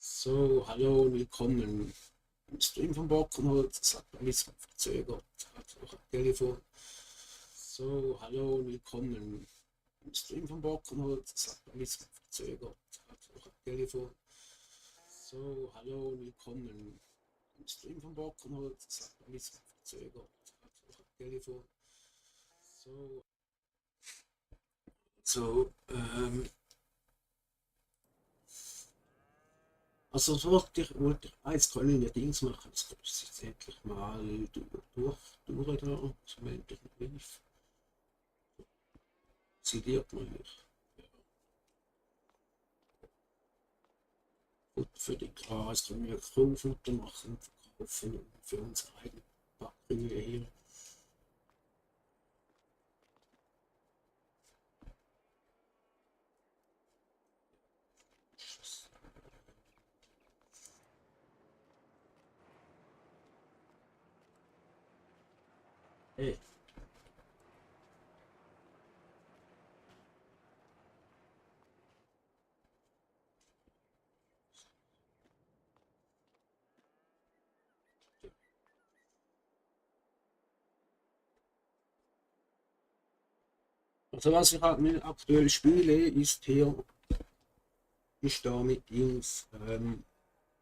So, hallo und willkommen im Stream von Bockenholz. Es hat ein bisschen verzögert, hat auch ein Telefon. So, hallo und willkommen im Stream von Bockenholz. Es hat ein bisschen verzögert, hat auch ein Telefon. So, hallo und willkommen im Stream von Bockenholz. Es hat ein bisschen verzögert, hat auch ein Telefon. So, so, also so wollte ich eins können wir Dings machen, das ist jetzt endlich mal durch da, zum endlichen Brief. Zitiert man mich. Ja. Gut, für die Gras können wir Grünfutter machen, verkaufen und für unsere eigenen Backrühe hier. Hey. Also was ich halt aktuell spiele, ist hier, ich da mit Dings,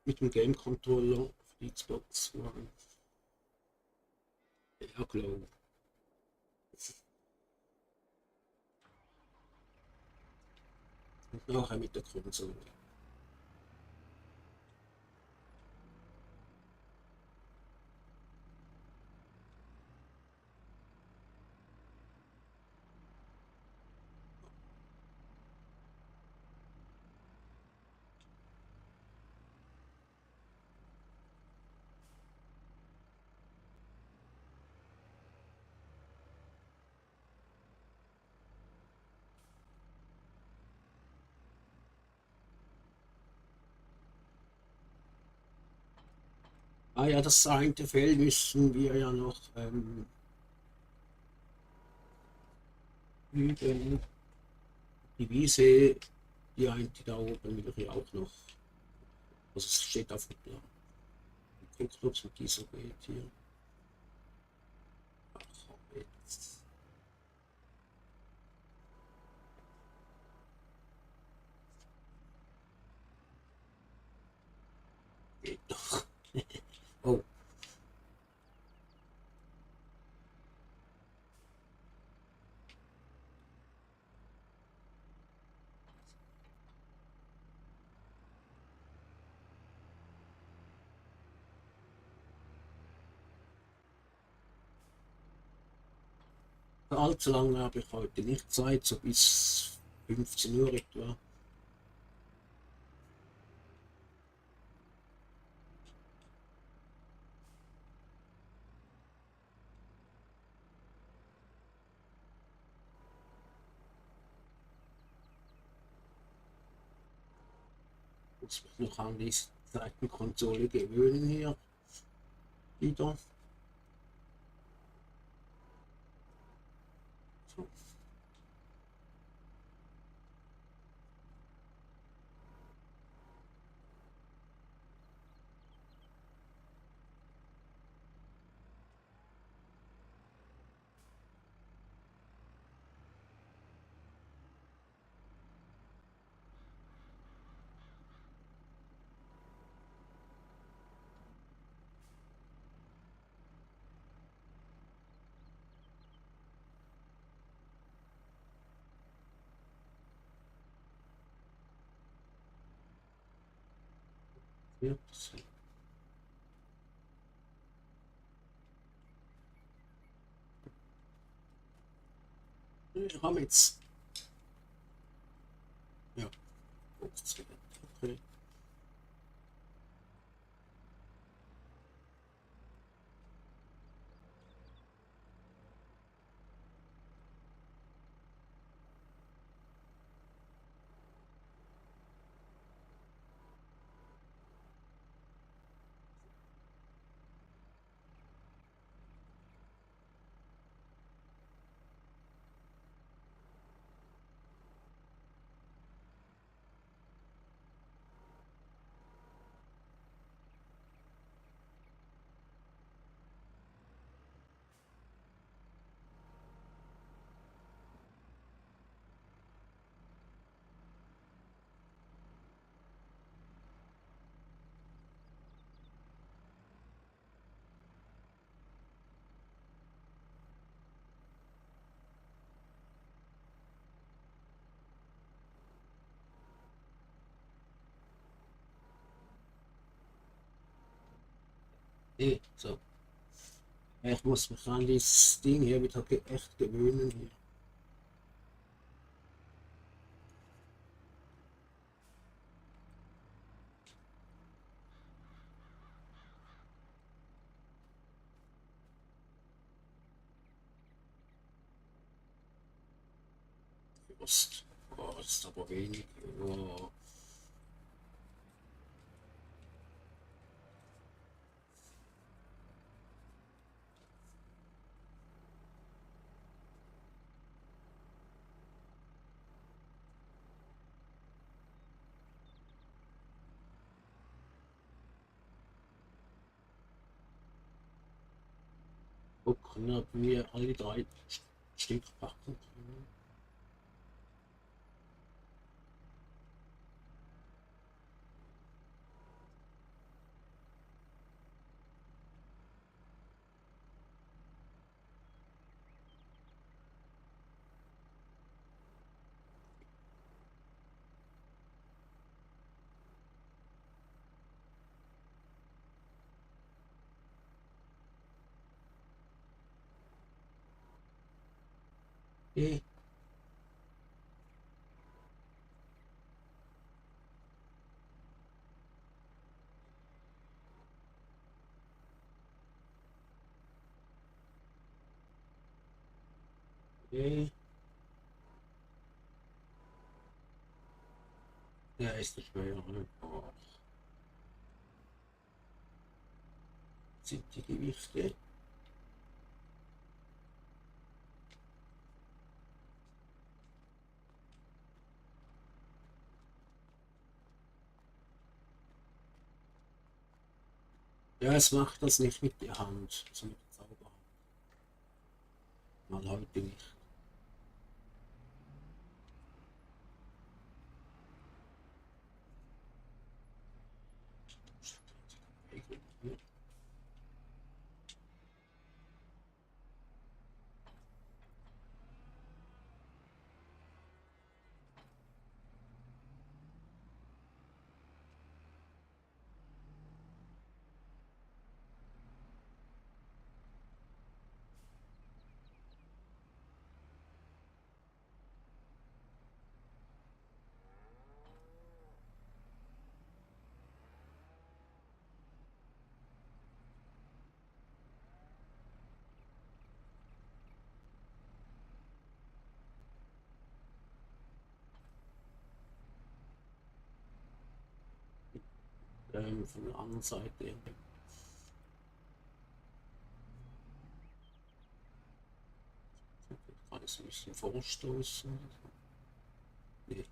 mit dem Game Controller auf die Xbox One. Ja, klar. Und nachher mit der Konsole. Ah ja, das zehnte Fell müssen wir ja noch üben. Die Wiese, die eine da oben will ich auch noch. Also es steht auf dem Plan. Ich gucke, ob es mit dieser geht hier. Ach, jetzt geht doch. Oh, allzu lange habe ich heute nicht Zeit, so bis 15 Uhr etwa. Muss mich noch an die Seitenkonsole gewöhnen hier wieder. So. Ja, wir haben jetzt, ja, 15. Okay. So. Ich muss mich an dieses Ding hier wieder echt gewöhnen hier. Fürst. Oh, das ist aber wenig. Oh. Gucken, ob wir alle drei Stück packen können. Okay. Okay. Ja, ist nicht mehr. Oh. Sind die Gewichte? Ja, es macht das nicht mit der Hand, also mit der Zauberhand. Mal heute nicht. Von der anderen Seite. Alles ein bisschen vorstoßen. Nee.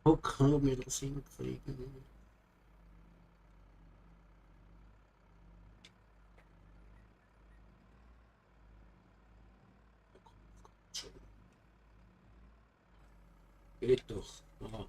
Gucken, ob wir das hinkriegen. Geht doch. Ah.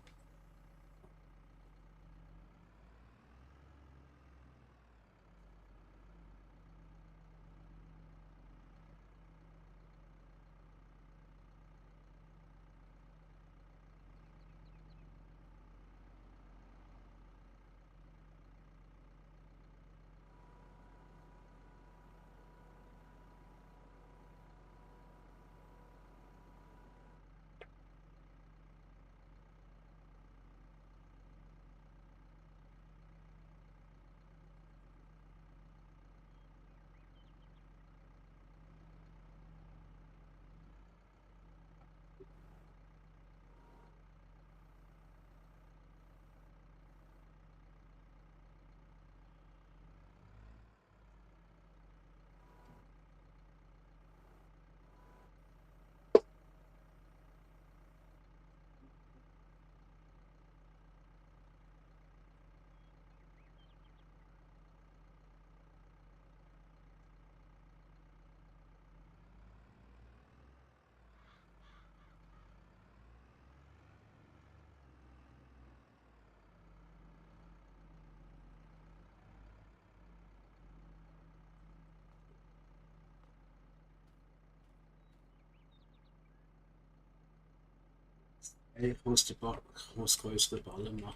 Ich muss ich muss größere Ballen machen.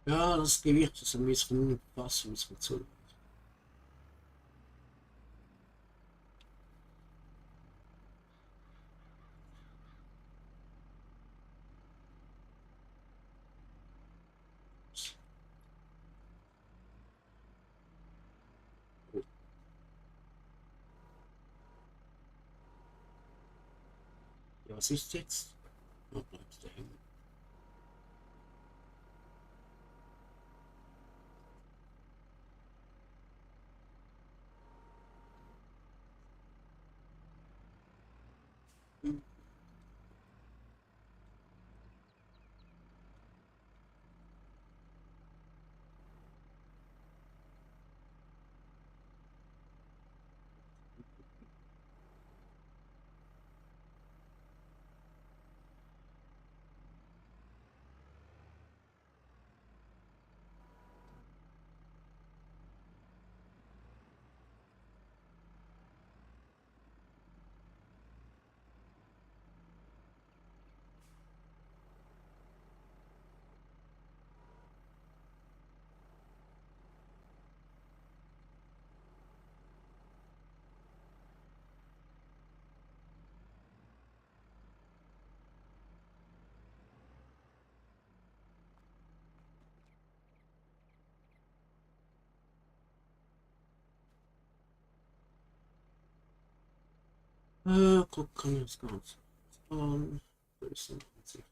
Ja, das Gewicht ist ein bisschen fast ein bisschen zu. Ja, was ist jetzt? Oh, bleibt der hängen. Gucken wir das Ganze an. Größenansicht.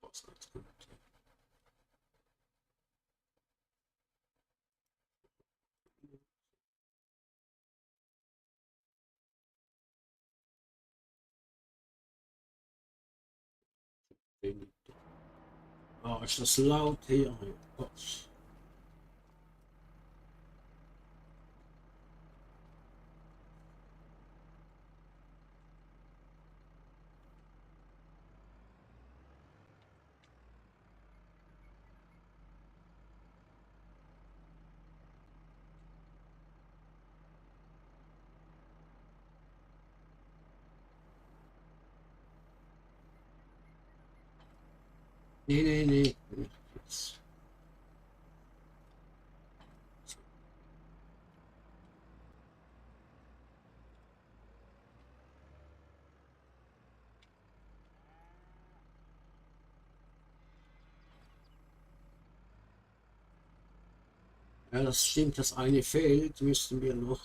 Passt ganz gut. Oh, ist das laut hier? Oh Gott. Nee, nee, nee. Jetzt. Ja, das stimmt, das eine Feld müssten wir noch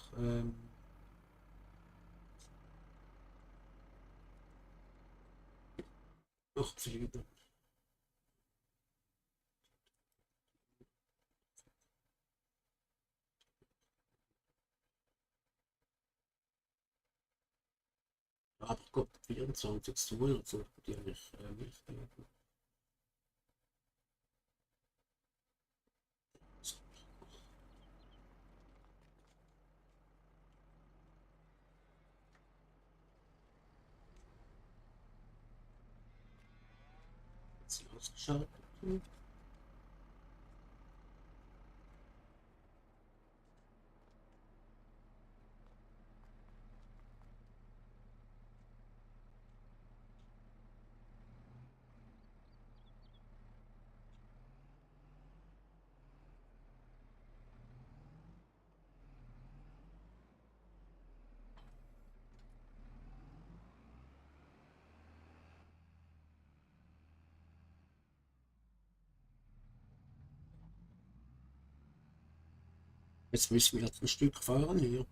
pflegen. Aber Gott, 24. Monat sollte die nicht Milch geben. So, jetzt sie ausgeschaltet. Jetzt müssen wir jetzt ein Stück fahren hier.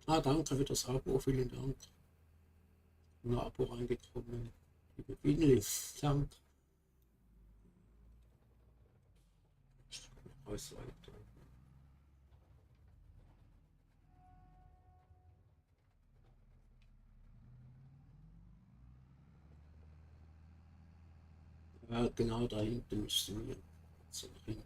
Ah, danke für das Abo, vielen Dank. Ein Abo reingekommen. Liebe Winli, danke. Ausweiter. Ja, genau da hinten müssen wir. So nach hinten.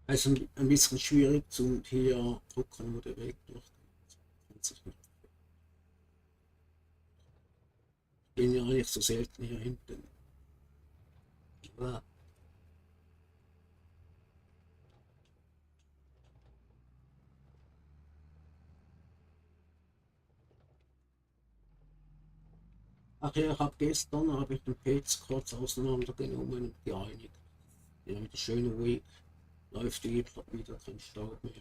Also ein bisschen schwierig zum hier gucken, wo der Weg durchgeht. Ich bin ja nicht so selten hier hinten. Ja. Ach ja, habe ich den Pilz kurz auseinandergenommen und gereinigt. Ja, mit der schönen Weg läuft wieder kein Staub mehr.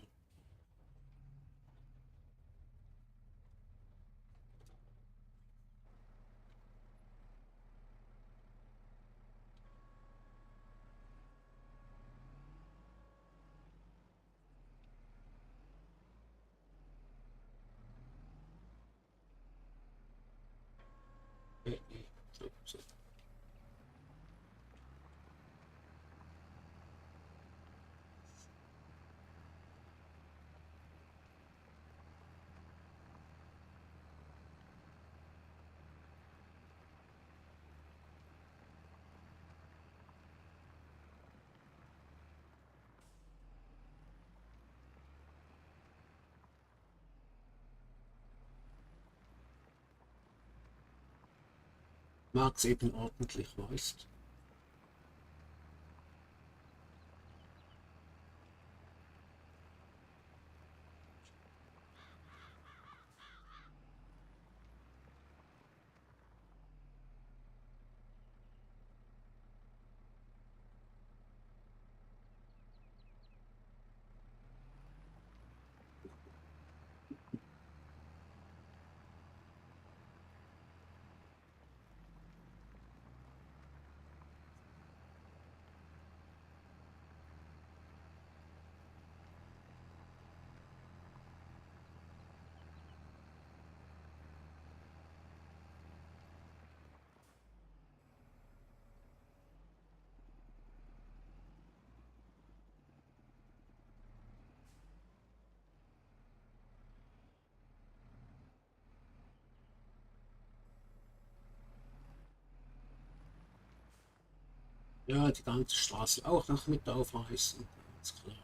So, so. Mag's eben ordentlich, weißt. Ja, die ganze Straße auch noch mit aufreißen, ganz klar.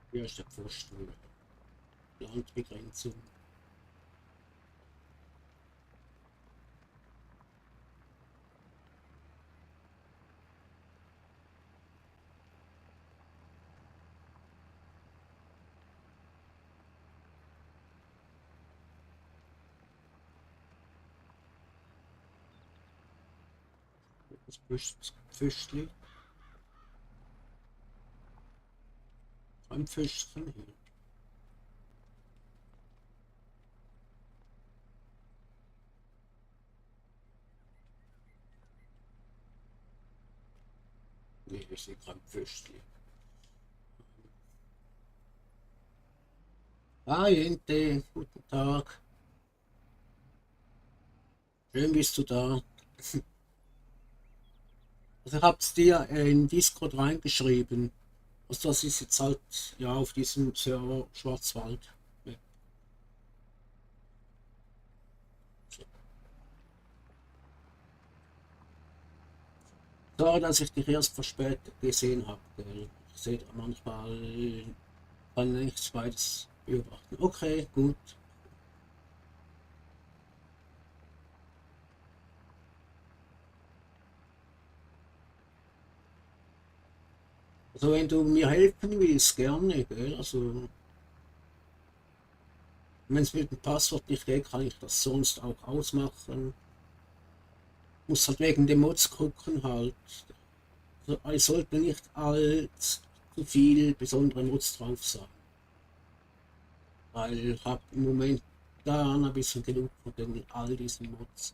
Hier ist der Pfosten. Landbegrenzung. Das Pfüstli. Ein Pfüstchen hier. Nee, ich sehe kein Pfüstli. Ah, Jente, guten Tag. Schön bist du da. Also ich hab's dir in Discord reingeschrieben. Also das ist jetzt halt ja auf diesem Server Schwarzwald. Ja. Sorry, dass ich dich erst verspätet gesehen habe. Ich sehe manchmal kann nichts beides beobachten. Okay, gut. Also wenn du mir helfen willst, gerne, gell? Also wenn es mit dem Passwort nicht geht, kann ich das sonst auch ausmachen. Muss halt wegen dem Mods gucken halt. Also, es sollte nicht allzu viel besondere Mods drauf sein. Weil ich habe im Moment da ein bisschen genug von all diesen Mods.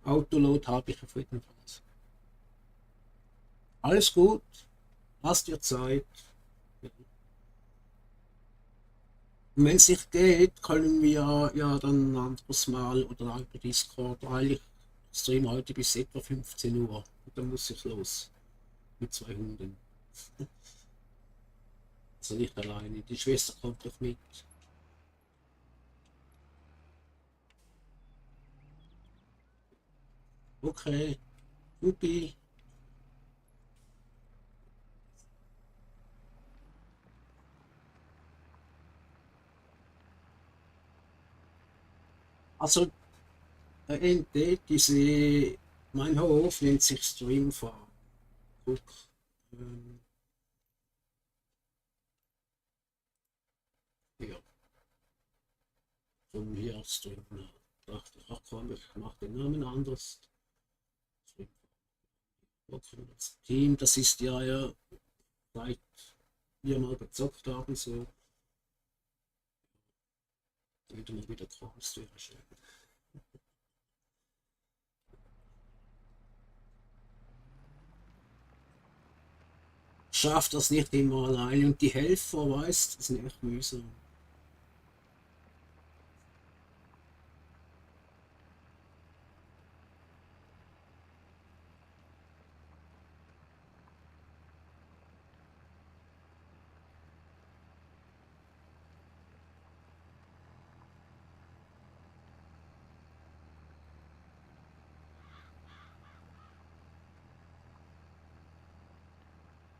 Autoload habe ich auf jeden Fall. Alles gut, hast dir Zeit. Wenn es nicht geht, können wir ja dann ein anderes Mal oder über Discord, weil ich streame heute bis etwa 15 Uhr. Und dann muss ich los mit zwei Hunden. Also nicht alleine. Die Schwester kommt doch mit. Okay, Upi. Also diese, mein Hof nennt sich Streamfarm. Guck, ähm, ja, von hier streamen. Dachte ich, ach komm, ich mach den Namen anders. Okay, das Team, das ist ja seit wir mal gezockt haben, so wieder mal wieder kommst, wäre schön. Schafft das nicht immer allein und die Helfer, weißt, das sind echt mühsam.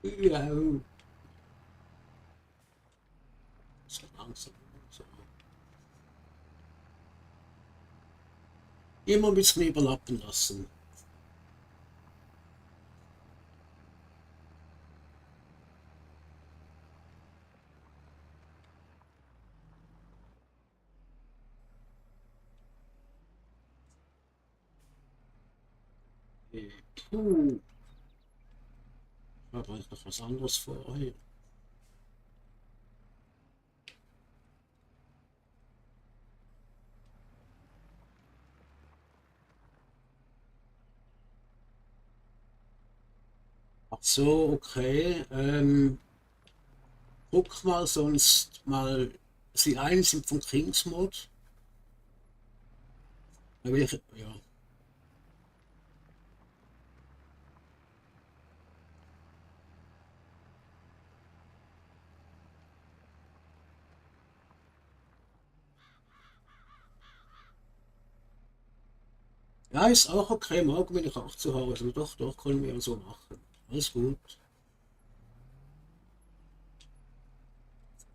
Ja, so langsam. So. Immer ein bisschen überlappen lassen. Puh, aber ich noch was anderes vor. Hey. Ach so, okay. Guck mal sonst mal. Sie einen sind von Kingsmod. Ja. Ja, ist auch okay. Morgen bin ich auch zu Hause. Doch, doch, können wir so machen. Alles gut.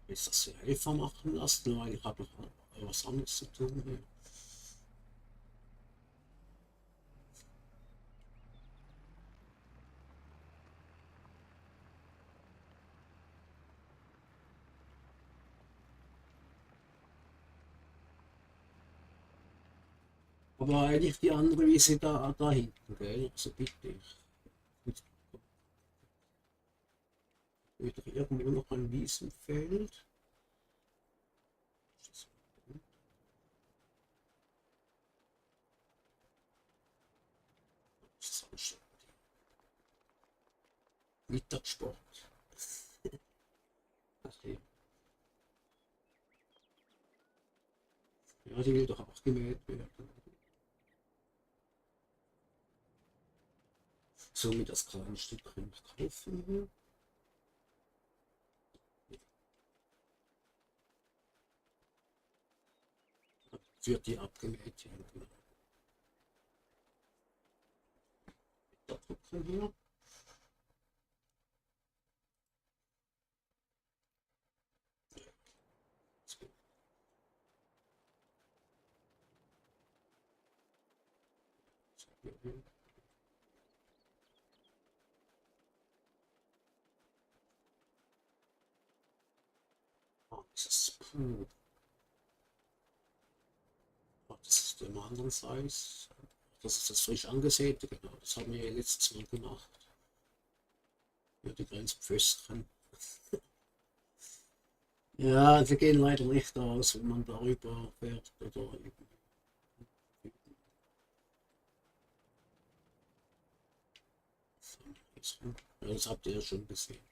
Ist das hier Helfer machen lassen, weil ich habe noch was anderes zu tun hier. Aber eigentlich die andere Wiese da hinten, gell? Also bitte. Wieder irgendwo noch ein Wiesenfeld. Mittagssport. Ach ja. Ja, die will doch auch gemäht werden. So mit das kleine Stückchen kaufen hier. Wird die abgemäht hier. Abdrucken hier. Oh, dieses Puh. Oh, das ist im anderen Size. Das ist das frisch angesäte, genau. Das haben wir ja letztes Mal gemacht. Ja, die Grenzpföstchen. Ja, sie gehen leider nicht aus, wenn man darüber fährt oder eben. Ja, das habt ihr ja schon gesehen.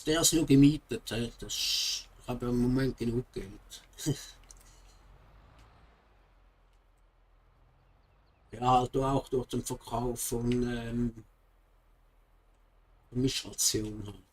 Der ist nur gemietet, das habe im Moment genug Geld. Ja, halt auch durch den Verkauf von Mischrationen. Halt.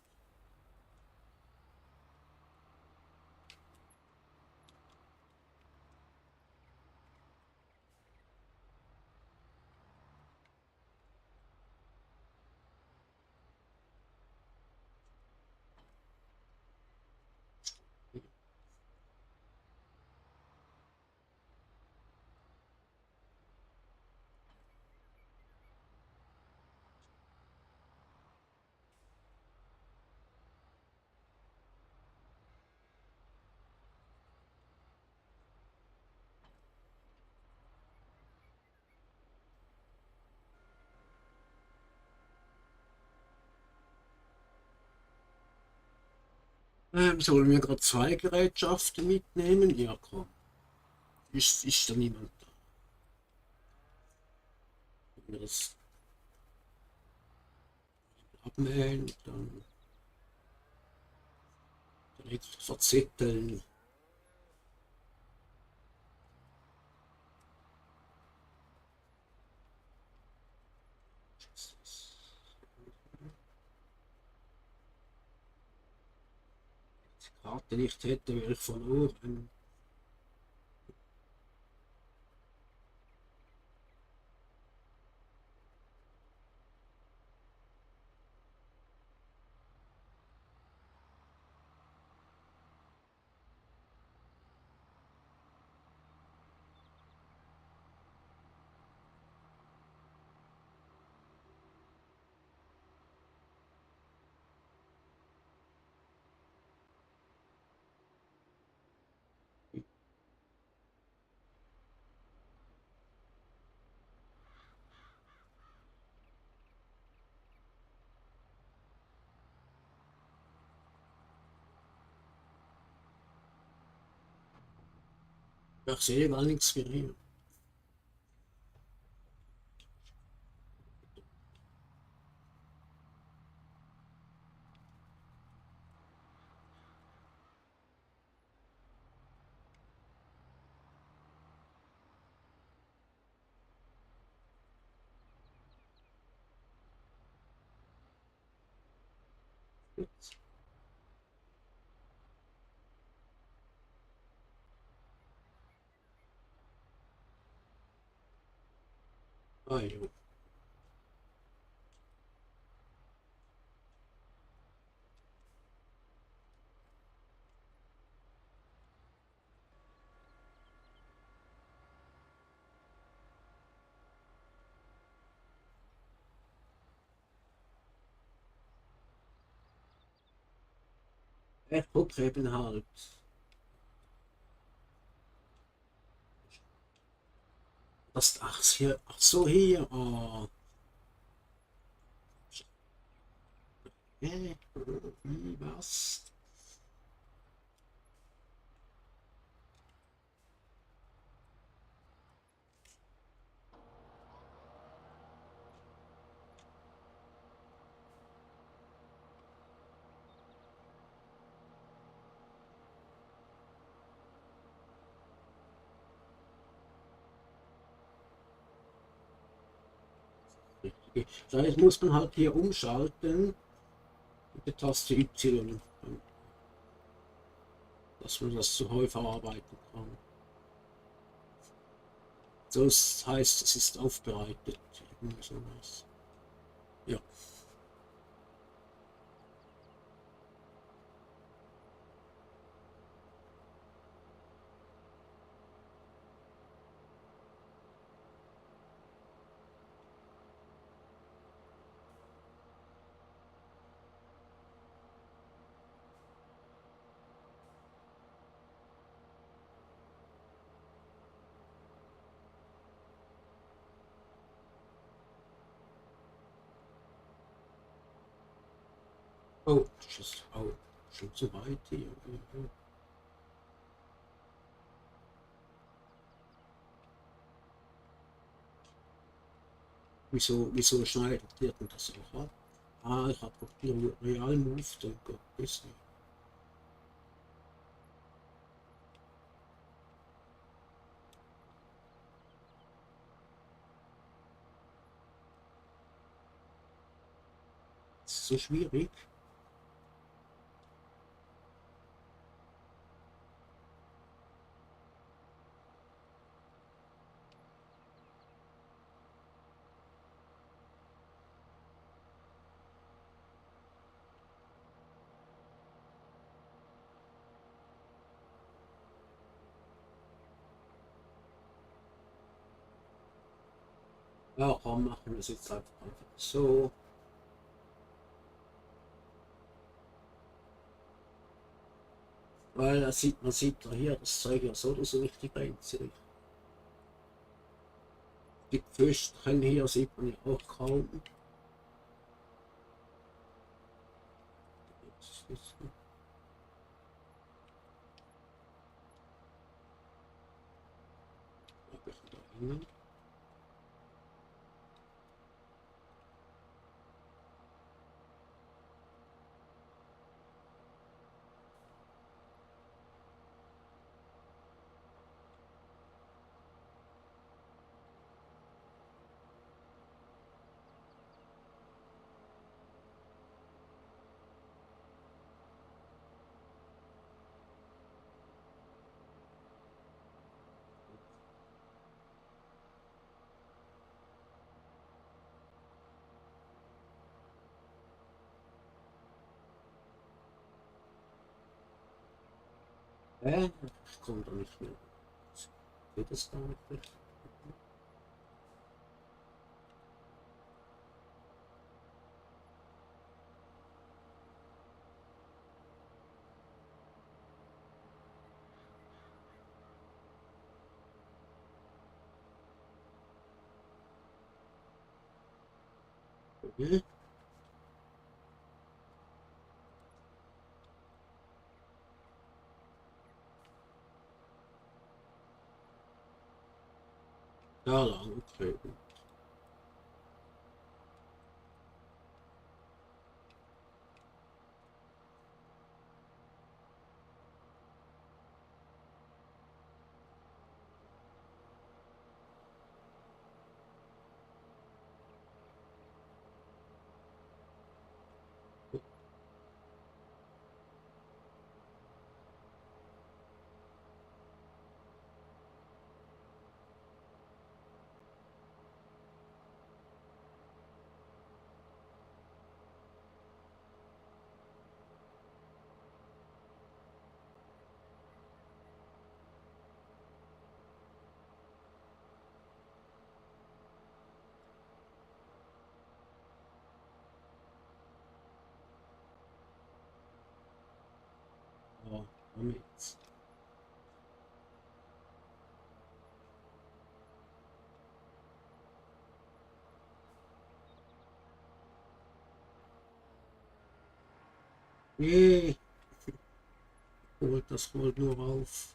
Sollen wir gerade zwei Gerätschaften mitnehmen? Ja, komm. Ist da niemand da? Wenn wir das abmähen, dann direkt verzetteln. Die Karte nicht hätte, wäre ich verloren. Ich sehe gar nichts mehr hier. Ah, jo. Guck eben halt. Das, ach so, hier. Was? Okay. Vielleicht muss man halt hier umschalten mit der Taste Y, dass man das zu heu verarbeiten kann. So, das heißt, es ist aufbereitet. Irgendwie sowas. Ja. Oh, schon zu weit hier. Wieso schneidet ihr denn das auch ab? Ah, ich habe doch die Real Move, oh Gott, ist nicht. Das ist so schwierig. Ja, komm, machen wir es jetzt einfach so. Weil man sieht ja hier das Zeug ja so oder so richtig einzeln. Die Pföstchen hier sieht man ja auch kaum. Ich komme da nicht mehr. Geht das gar nicht mehr? Okay. Da lang, okay. Ja, damit. Nee, holt das holt nur auf.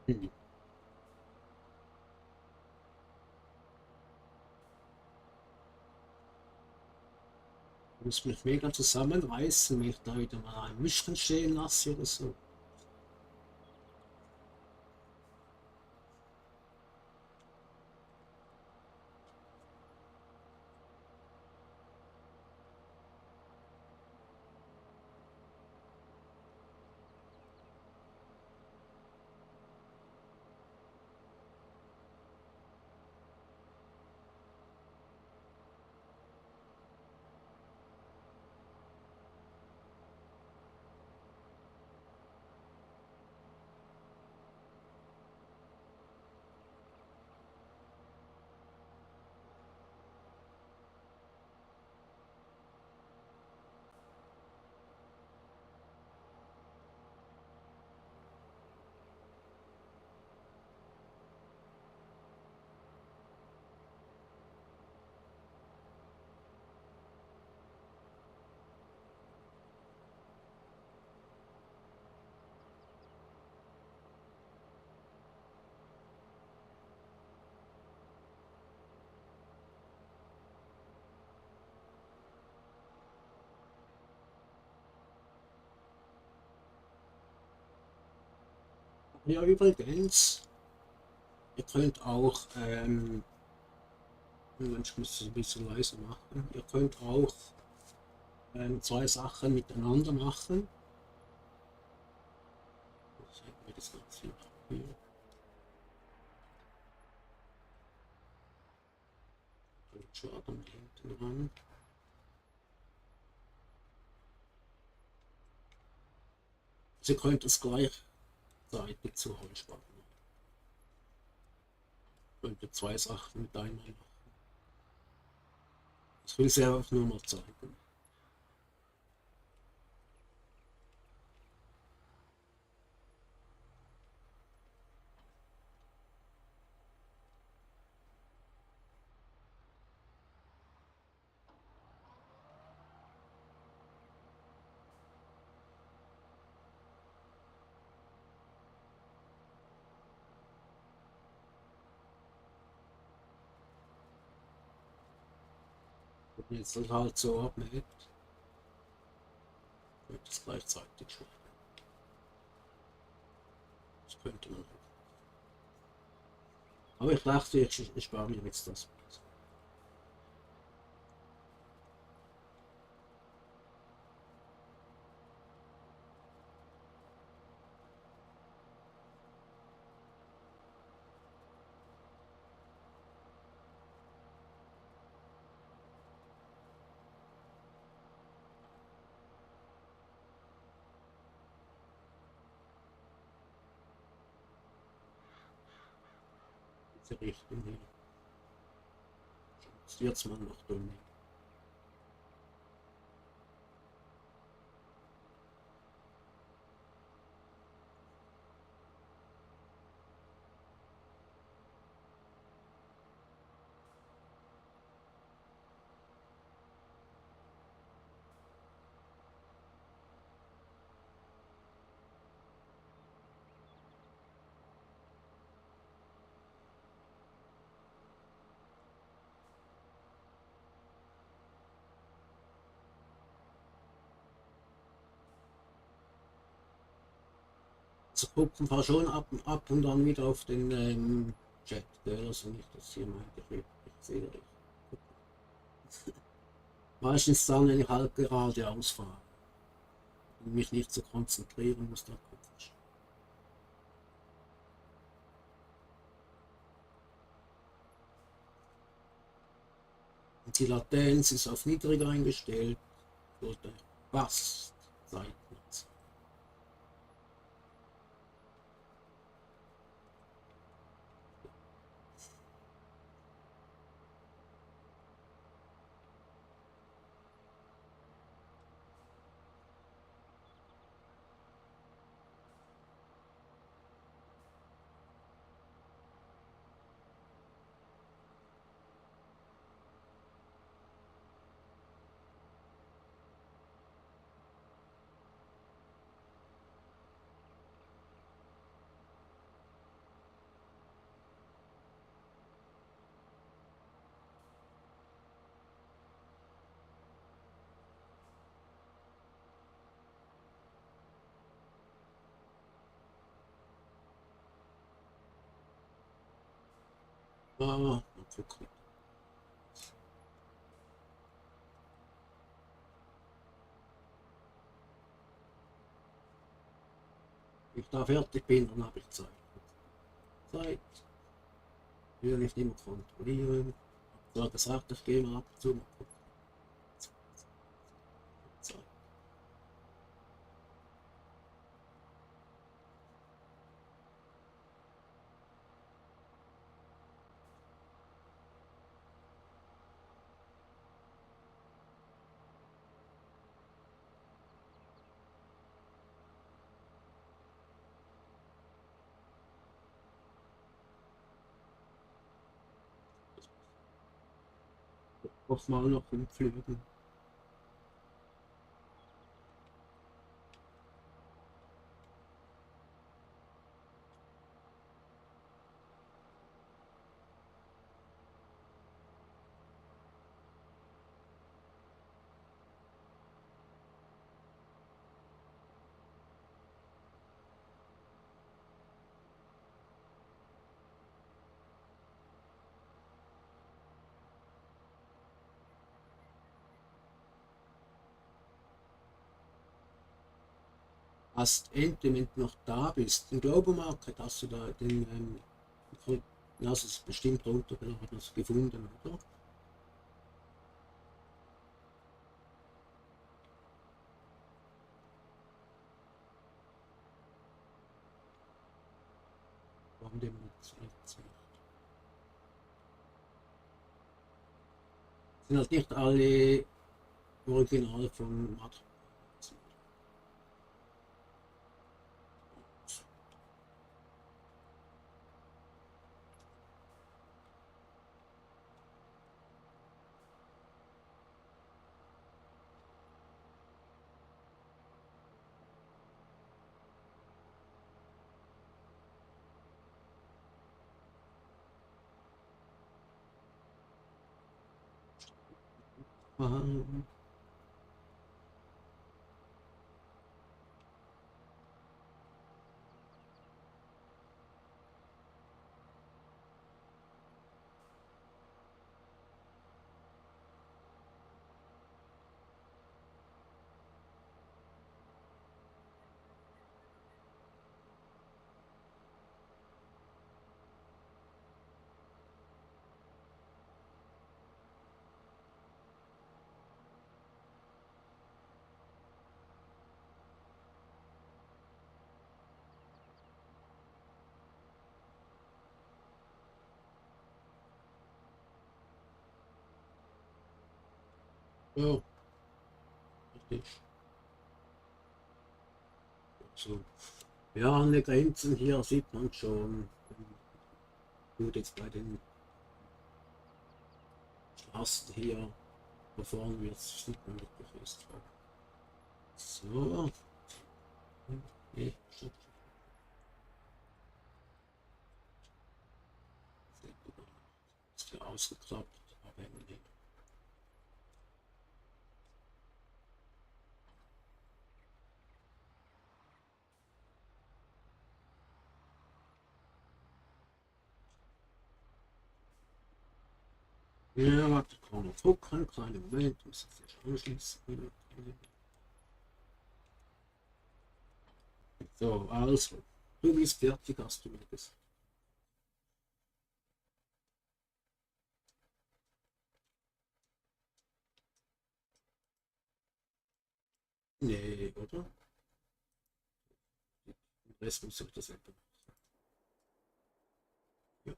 Hm. Ich muss mich mega zusammenreißen, wenn ich da wieder mal ein Mischchen stehen lasse oder so. Ja, übrigens, ihr könnt auch, ich muss es ein bisschen leiser machen, ihr könnt auch zwei Sachen miteinander machen. Was hätten wir das jetzt hier? Schaden hinten ran. Sie könnt es gleichzeitig zur Holzspanne machen. Könnt ihr zwei Sachen mit einmal machen. Das will ich einfach nur mal zeigen. Wenn jetzt das halt so abmäht, könnt es gleichzeitig schneiden. Das könnte man auch. Aber ich dachte, ich spare mir jetzt das. Diese Richtung hier. Jetzt mal noch dünn. Also gucken wir schon ab und an wieder auf den Chat, gell? Also nicht, dass hier meint, ich sehe richtig. Meistens dann, wenn ich halt geradeaus fahre. mich nicht zu konzentrieren, was da kommt. Und die Latenz ist auf niedrig eingestellt, sollte fast Zeit nutzen. Mal gucken. Wenn ich da fertig bin, dann habe ich Zeit. Zeit. Ich will nicht immer kontrollieren. Ich habe gesagt, ich gehe mal ab und zu mal gucken. Zeit. Auch mal noch im Flügen. Hast Ente, wenn du noch da bist, im Global Market hast du da den, ja, das ist bestimmt runtergeladen, hast du gefunden, oder? Warum dem nicht? Sind halt nicht alle Original von Matt. Ja, richtig. So. Ja, an den Grenzen hier sieht man schon, gut jetzt bei den Straßen hier, da vorne wird sieht man wirklich fest. So. Nee, stopp. Ist ja ausgeklappt, aber nicht. Ja, warte, kann man gucken, kleinen Moment, muss ich das anschließen. So, also, du bist fertig, hast du mir gesagt. Nee, oder? Den Rest muss ich das selber machen. Ja.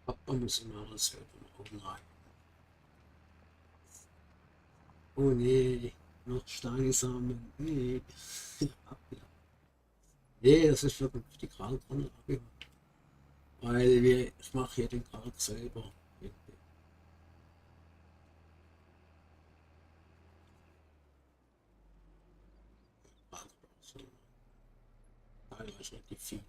Papa muss immer alles selber machen. Nein. Oh nee, noch Steine sammeln. Nee. Ja. Nee, das ist vernünftig Rauchanlage. Weil ich mache hier den Kalk selber. Also, teilweise relativ viel.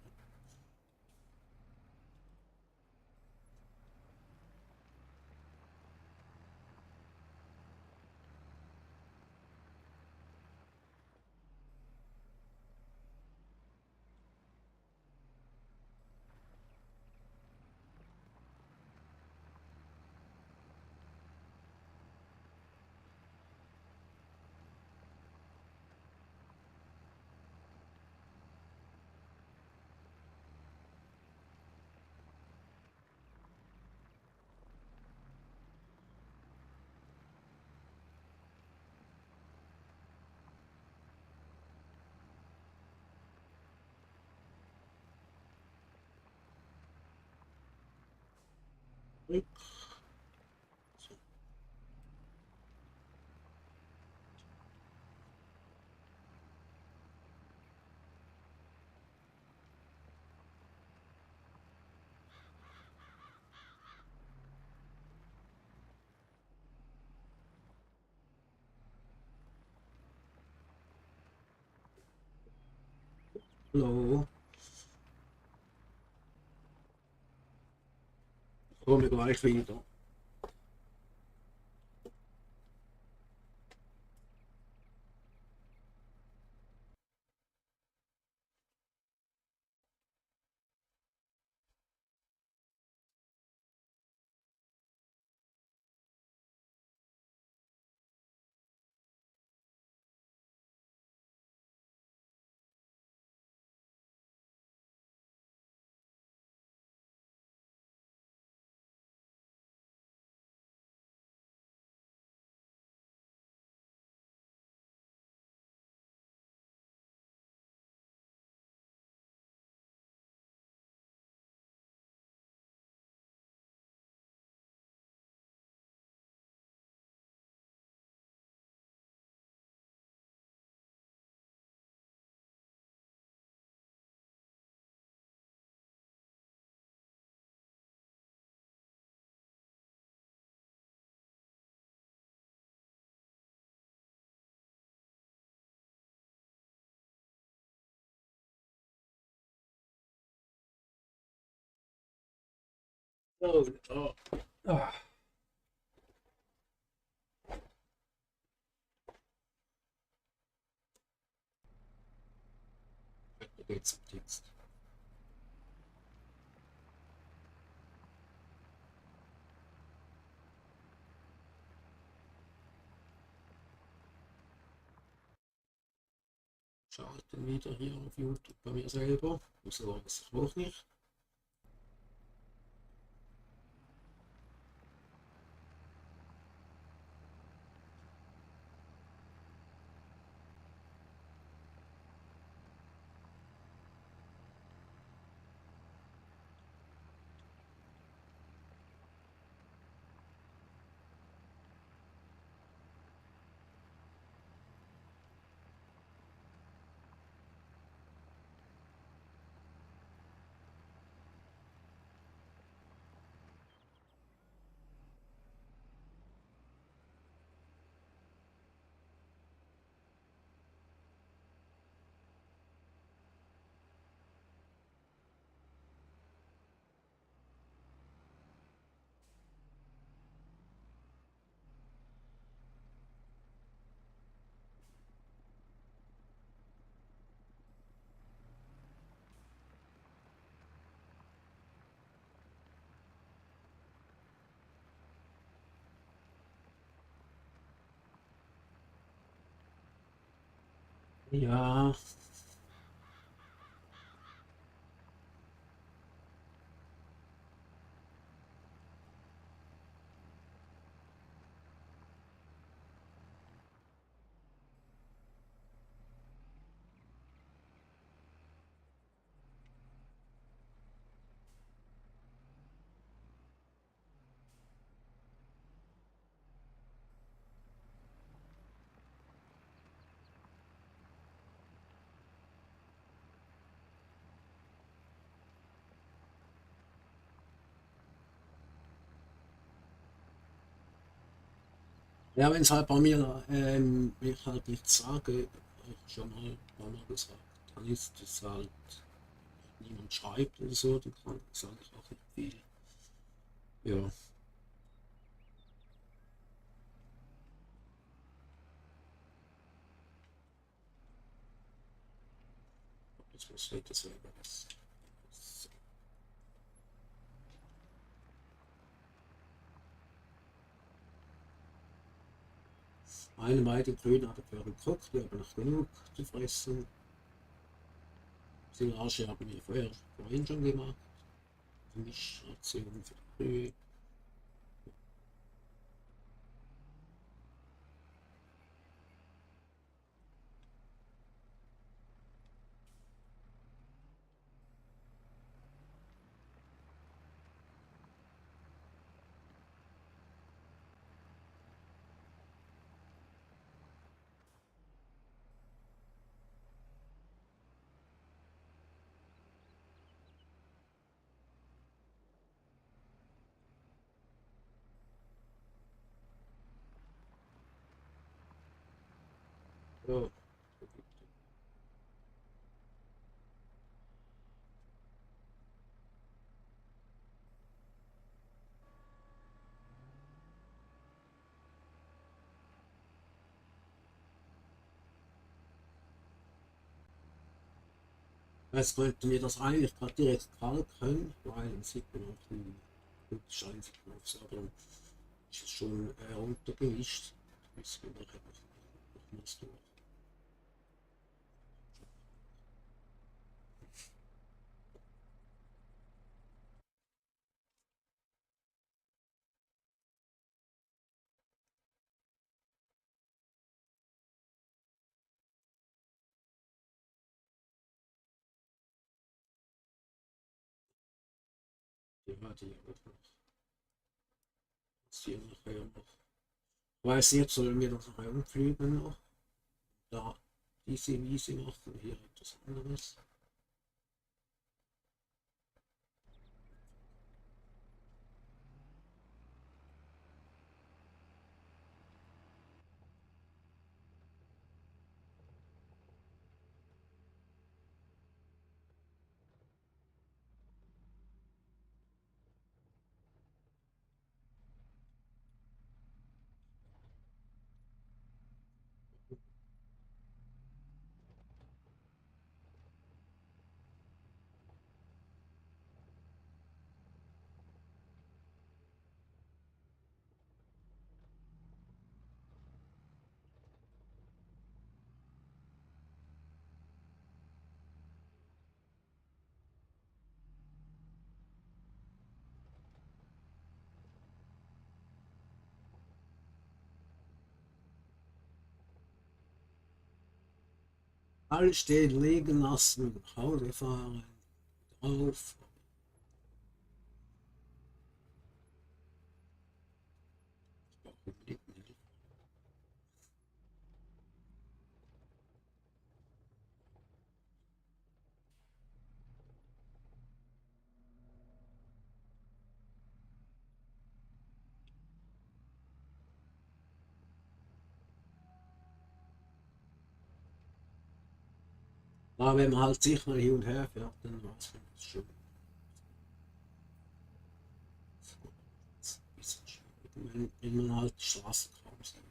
Hallo, komme gleich wieder. Oh, oh. Ah, da geht's um Text. Schaue ich dann wieder hier auf YouTube bei mir selber. So weiß ich auch nicht. Ja, ja, wenn es halt bei mir, wenn ich halt nichts sage, auch schon mal ein paar Mal gesagt, dann ist es halt, niemand schreibt oder so, dann sage ich auch nicht viel. Ja, das muss jeder selber wissen. Meine beiden Brüder haben vorher geguckt, die haben noch genug zu fressen. Silage haben wir vorhin schon gemacht. Für mich Ration für die Kühe. Ja, jetzt könnten wir das eigentlich gerade direkt kalken, weil dann sieht man auch die Schein sieht man aufs, aber ist es schon runtergewischt. Das müssen wir nachher nochmals durch. Ja, die auch noch. Das hier nachher noch. Weiß nicht, sollen wir das noch umfliegen noch? Da diese Wiese machen, hier etwas anderes. Alles stehen, liegen lassen, nach Hause fahren, drauf. Aber wenn man halt sich mal hin und her fährt, dann weiß man das schon. Ein bisschen schwierig, wenn man halt die Straße kaum sieht.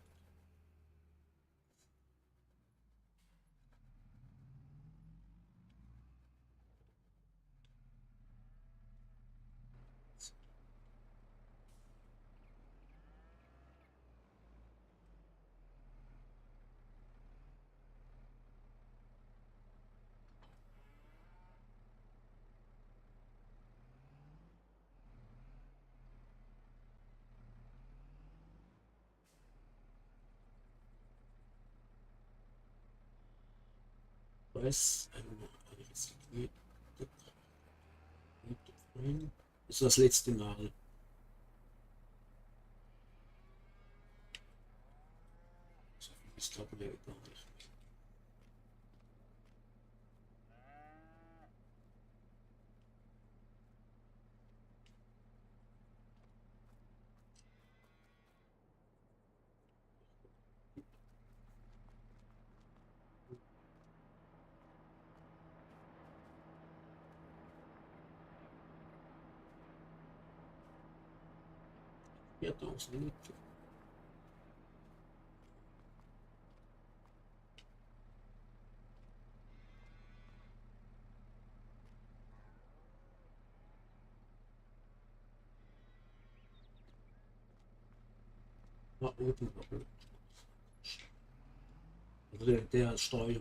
Press, das ist das letzte Mal. So viel ist glaube ich gar nicht. Ja, 1000 Liter. Nach oben. Also der Steuer.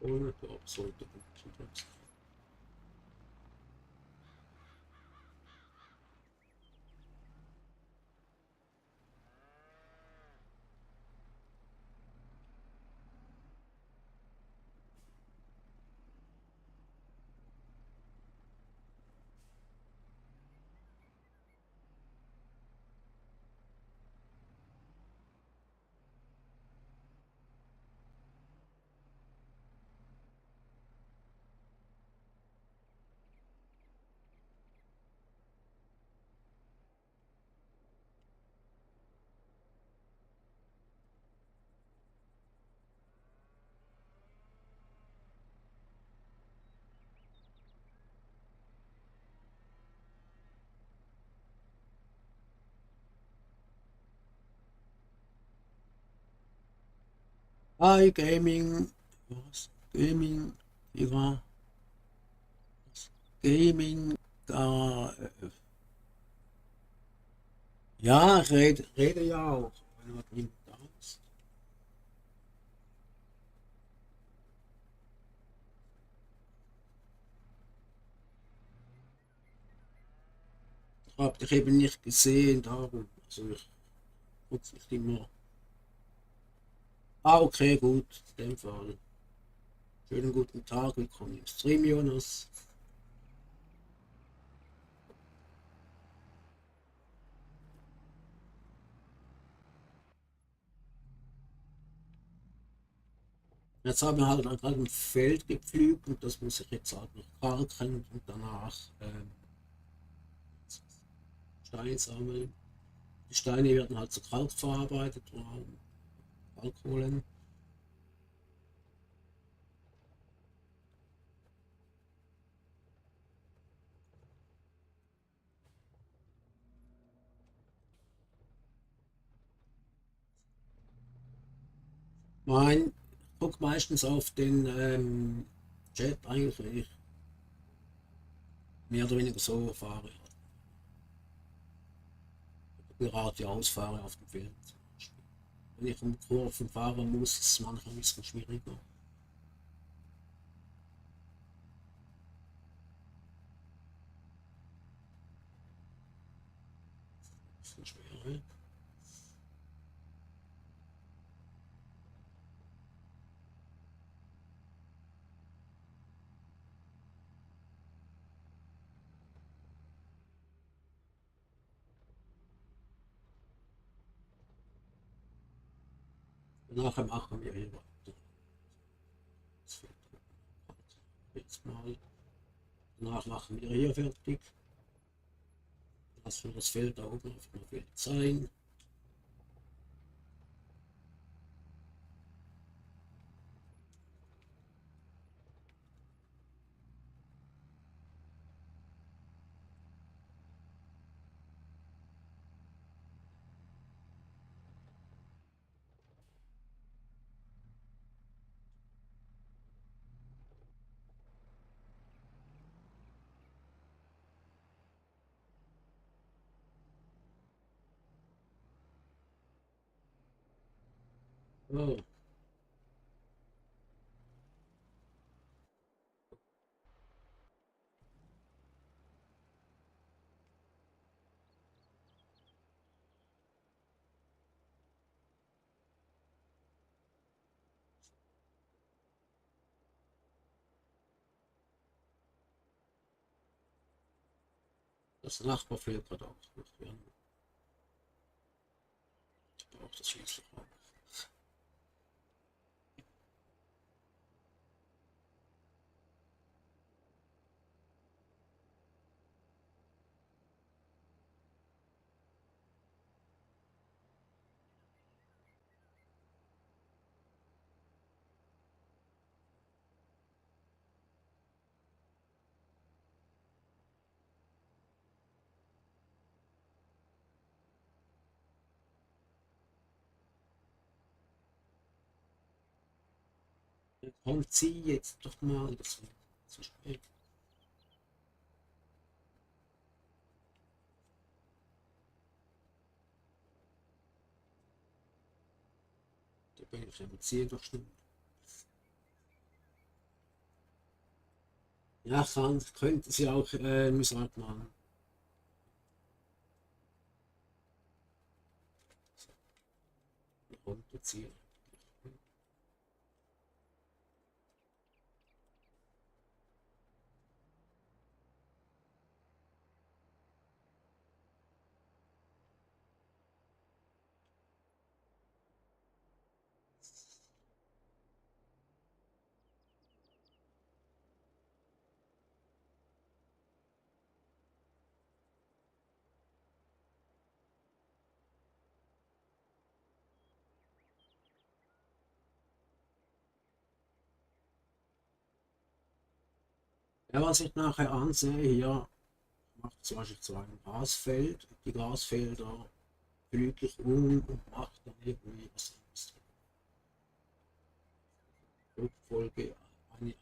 Ohne der sollte gut sein. Hi, Gaming. Was? Gaming. Ja. Gaming. Ja, ich rede ja auch. Wenn man nicht da ist. Ich habe dich eben nicht gesehen, darum. Also ich gucke nicht immer. Ah, okay, gut. In dem Fall. Schönen guten Tag, willkommen im Stream, Jonas. Jetzt haben wir halt gerade ein Feld gepflügt und das muss ich jetzt halt noch kalken und danach Stein sammeln. Die Steine werden halt zu Kalk verarbeitet oder Kalk holen. Mein, guck meistens auf den Chat eigentlich, wenn ich mehr oder weniger so fahre. Gerade ausfahre auf dem Feld. Wenn ich um Kurven fahren muss, ist es manchmal ein bisschen schwieriger. Ein bisschen schwerer. Nachher machen wir hier weiter. Das Feld jetzt mal. Danach machen wir hier fertig. Lassen wir das Feld da oben auf dem Feld sein. Oh, das Nachbar fehlt gerade auch noch. Ja, ich brauche das schließlich auch. Kommt sie jetzt doch mal, das wird zu spät. Da bin ich mit sie doch schnell. Ja, könnte sie auch, wie sagt man, runterziehen. Ja, was ich nachher ansehe, hier macht zum Beispiel so ein Grasfeld, die Grasfelder blütlich und macht dann irgendwie was anderes. Rückfolge eine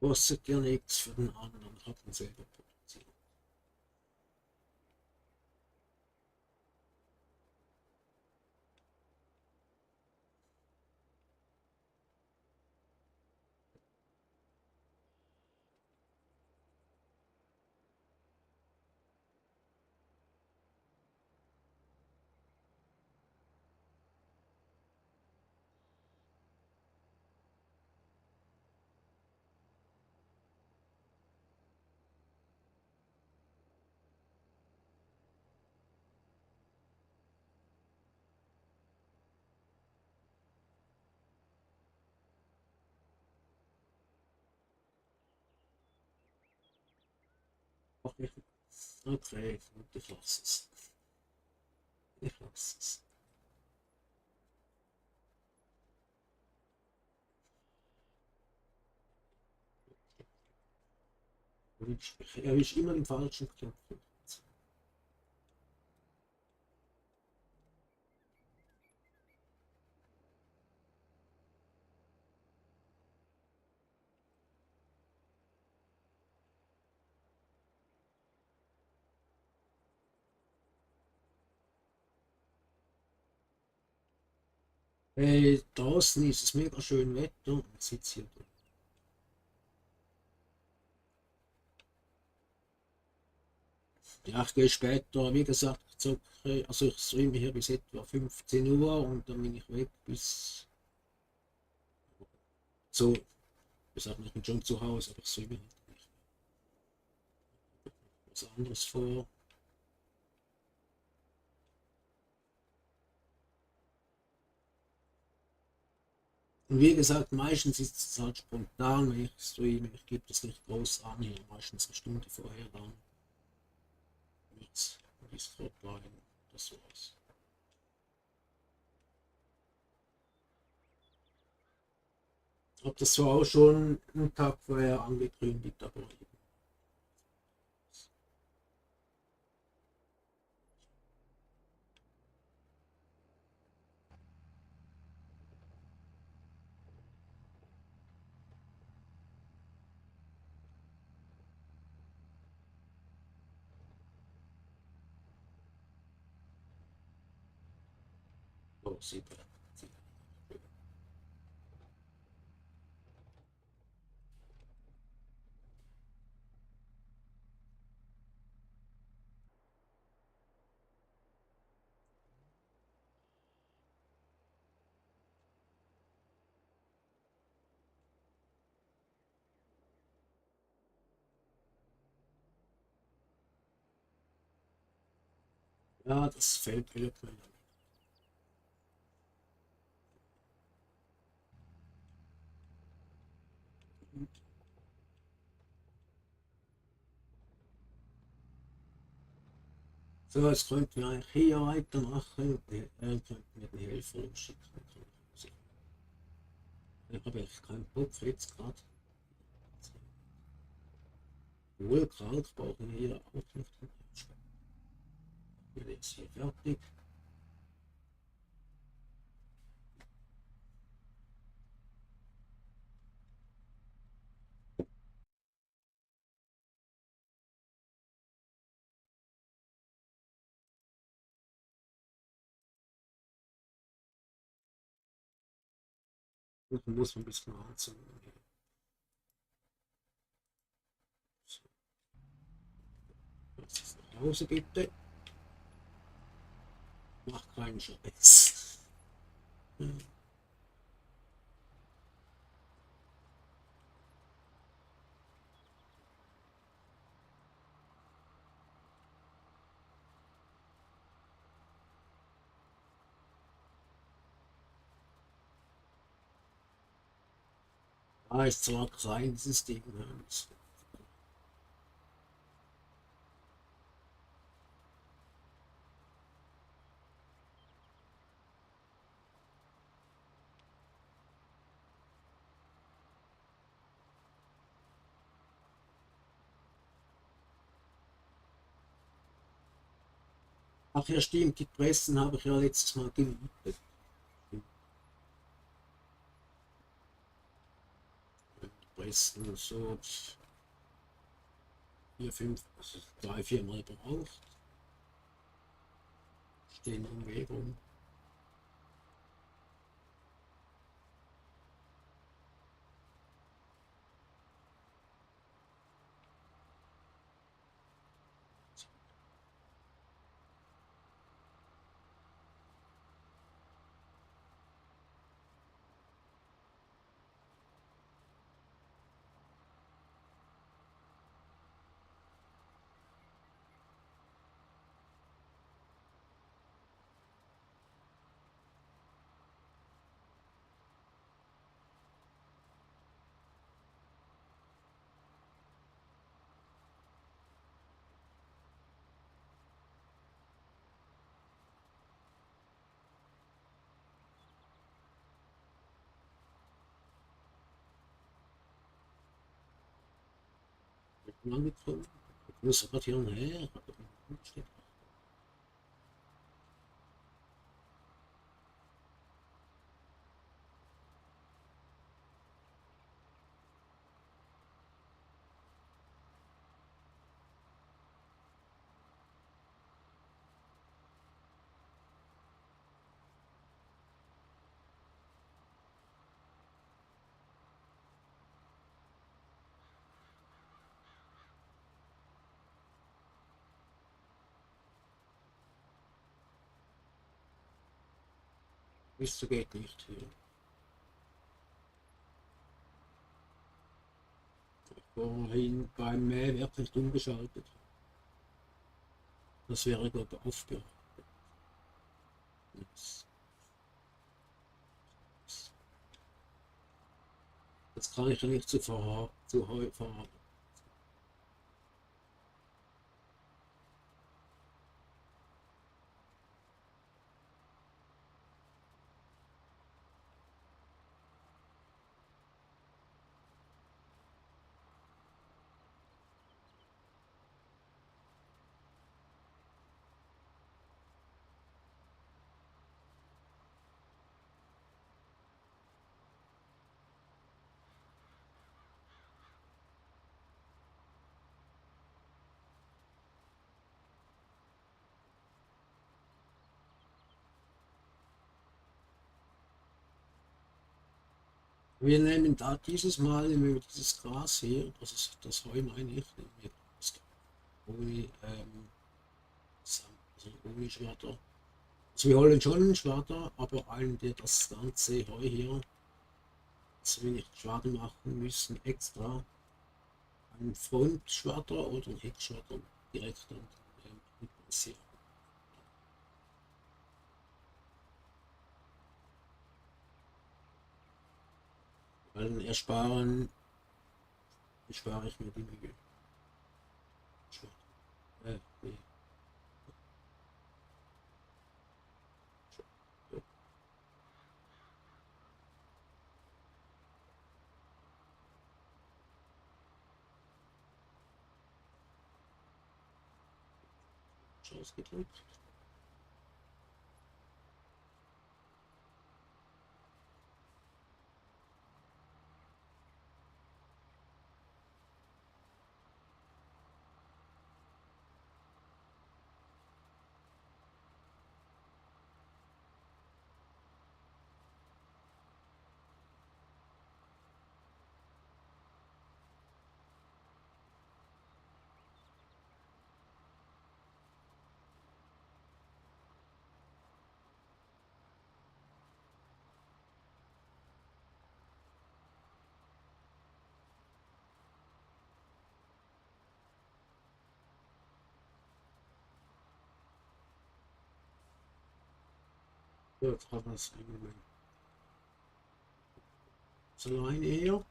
kostet ja nichts für den anderen, hat man selber produziert. Ach, okay, gut, ich lasse es. Ich lasse es. Er ist immer im falschen Knopf. Draußen ist es mega schön Wetter und ich sitze hier drin. Ja, ich gehe später, wie gesagt, also ich streame hier bis etwa 15 Uhr und dann bin ich weg bis so, ich sag nicht, ich bin schon zu Hause, aber ich streame halt nicht was anderes vor. Und wie gesagt, meistens ist es halt spontan, wenn ich streame. Ich gebe das nicht groß an hier, meistens eine Stunde vorher dann mit Discord rein. Das war's. Hab das zwar auch schon einen Tag vorher angekündigt, aber oh, sieht er. Ja, das fällt mir. So, jetzt könnten wir eigentlich hier weitermachen. Könnten wir die Helfer losschicken. Ich habe echt keinen Bock jetzt gerade. Wohl krank brauchen wir hier auch noch den Herzschlag. Ich bin jetzt hier fertig. Und man muss ein bisschen anziehen. So, jetzt nach Hause bitte. Mach keinen Scheiß. Ah, ist zwar klein, dieses Ding. Ach ja, stimmt, die Pressen habe ich ja letztes Mal gemietet. Die Pressen so 4, 5, also 3, 4 Mal braucht. Stehen im Weg rum. Angekommen. Ich muss aber hier nachher. Wieso geht nicht hier? Vorhin beim Mähwerk nicht umgeschaltet. Das wäre, glaube ich, aufgehört. Jetzt kann ich ja nicht zu Heu fahren. Wir nehmen da dieses Mal nehmen wir dieses Gras hier, das Heu meine ich, nehmen wir das ohne, also ohne Schwerter. Also wir holen schon einen Schwerter, aber einen, der das ganze Heu hier, also wenn ich Schwerter machen müssen, extra einen Frontschwerter oder einen Heckschwerter direkt an den passieren. Weil dann erspare ich mir die Mühe. Nee. Ausgedrückt. Ja, jetzt haben wir es im Moment. So alleine hier.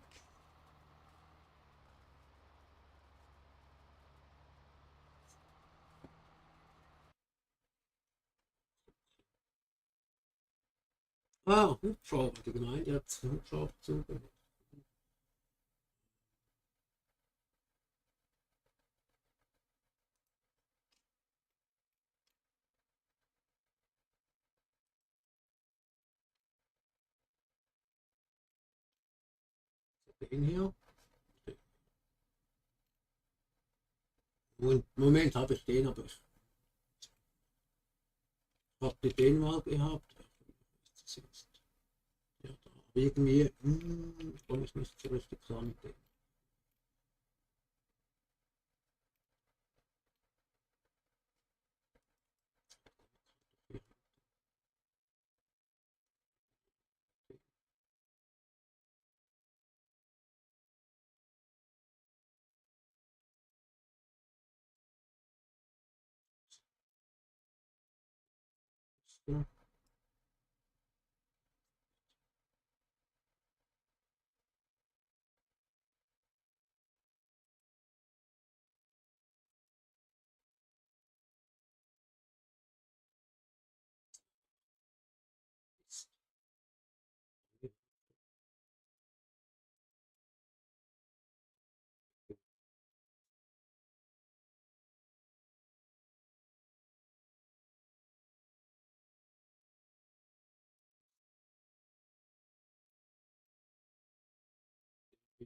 Ah, Hubschrauber. Die Gemeinde hat Hubschrauber zugehört. Den hier. Und im Moment habe ich den, aber ich habe den mal gehabt. Ja, da irgendwie komme ich nicht so richtig klar mit dem. Ja,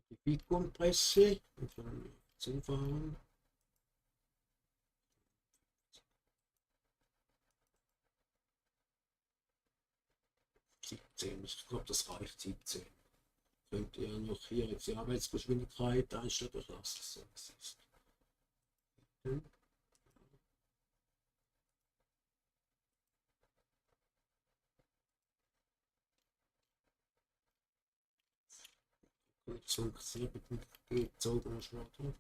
die Bigumpresse und dann zufahren. 17, ich glaube, das reicht 17. Könnt ihr noch hier jetzt die Arbeitsgeschwindigkeit einstellen, durch das so ist. Hm? Sehr gezogener Schwerter.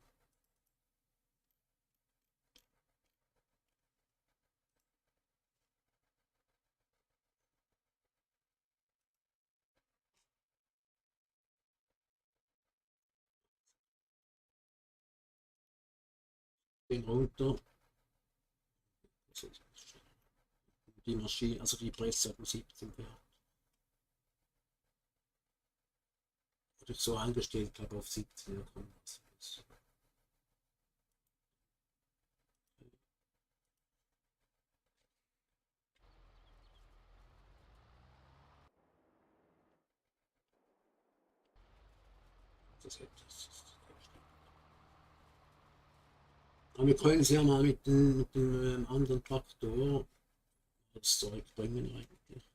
gehen runter. Die Maschine, also die Presse hat 17 gehabt. Wurde ich so eingestellt, glaube auf 17. Das hätte das. Aber wir können sie ja mal mit dem anderen Traktor das Zeug bringen eigentlich.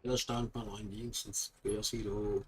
Ja, Standbein ein links ins Quersilo.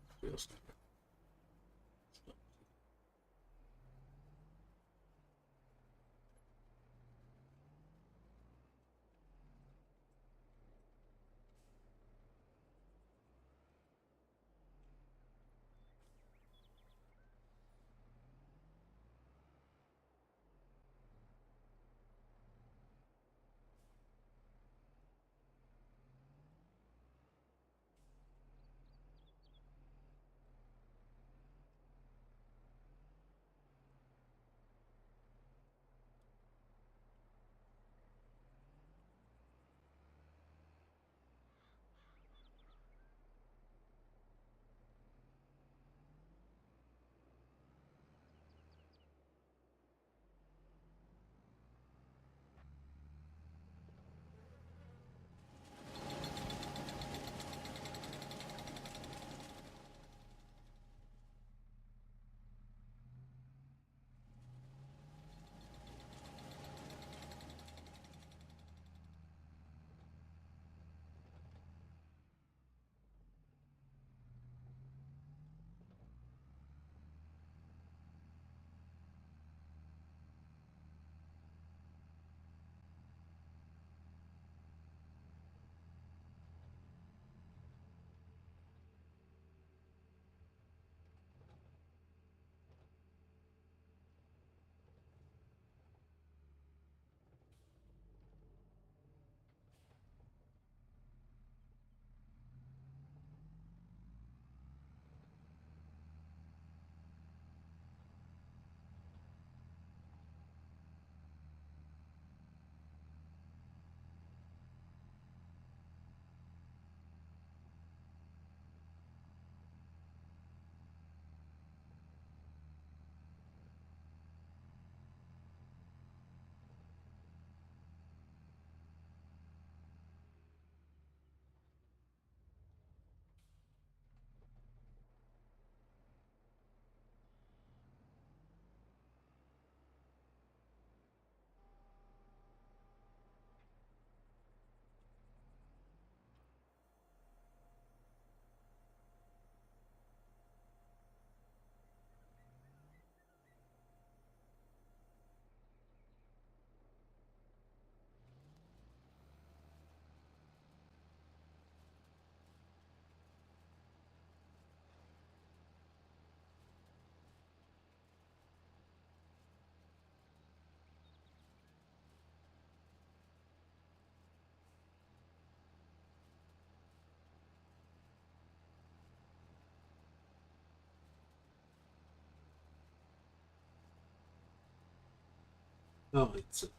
Ja, jetzt.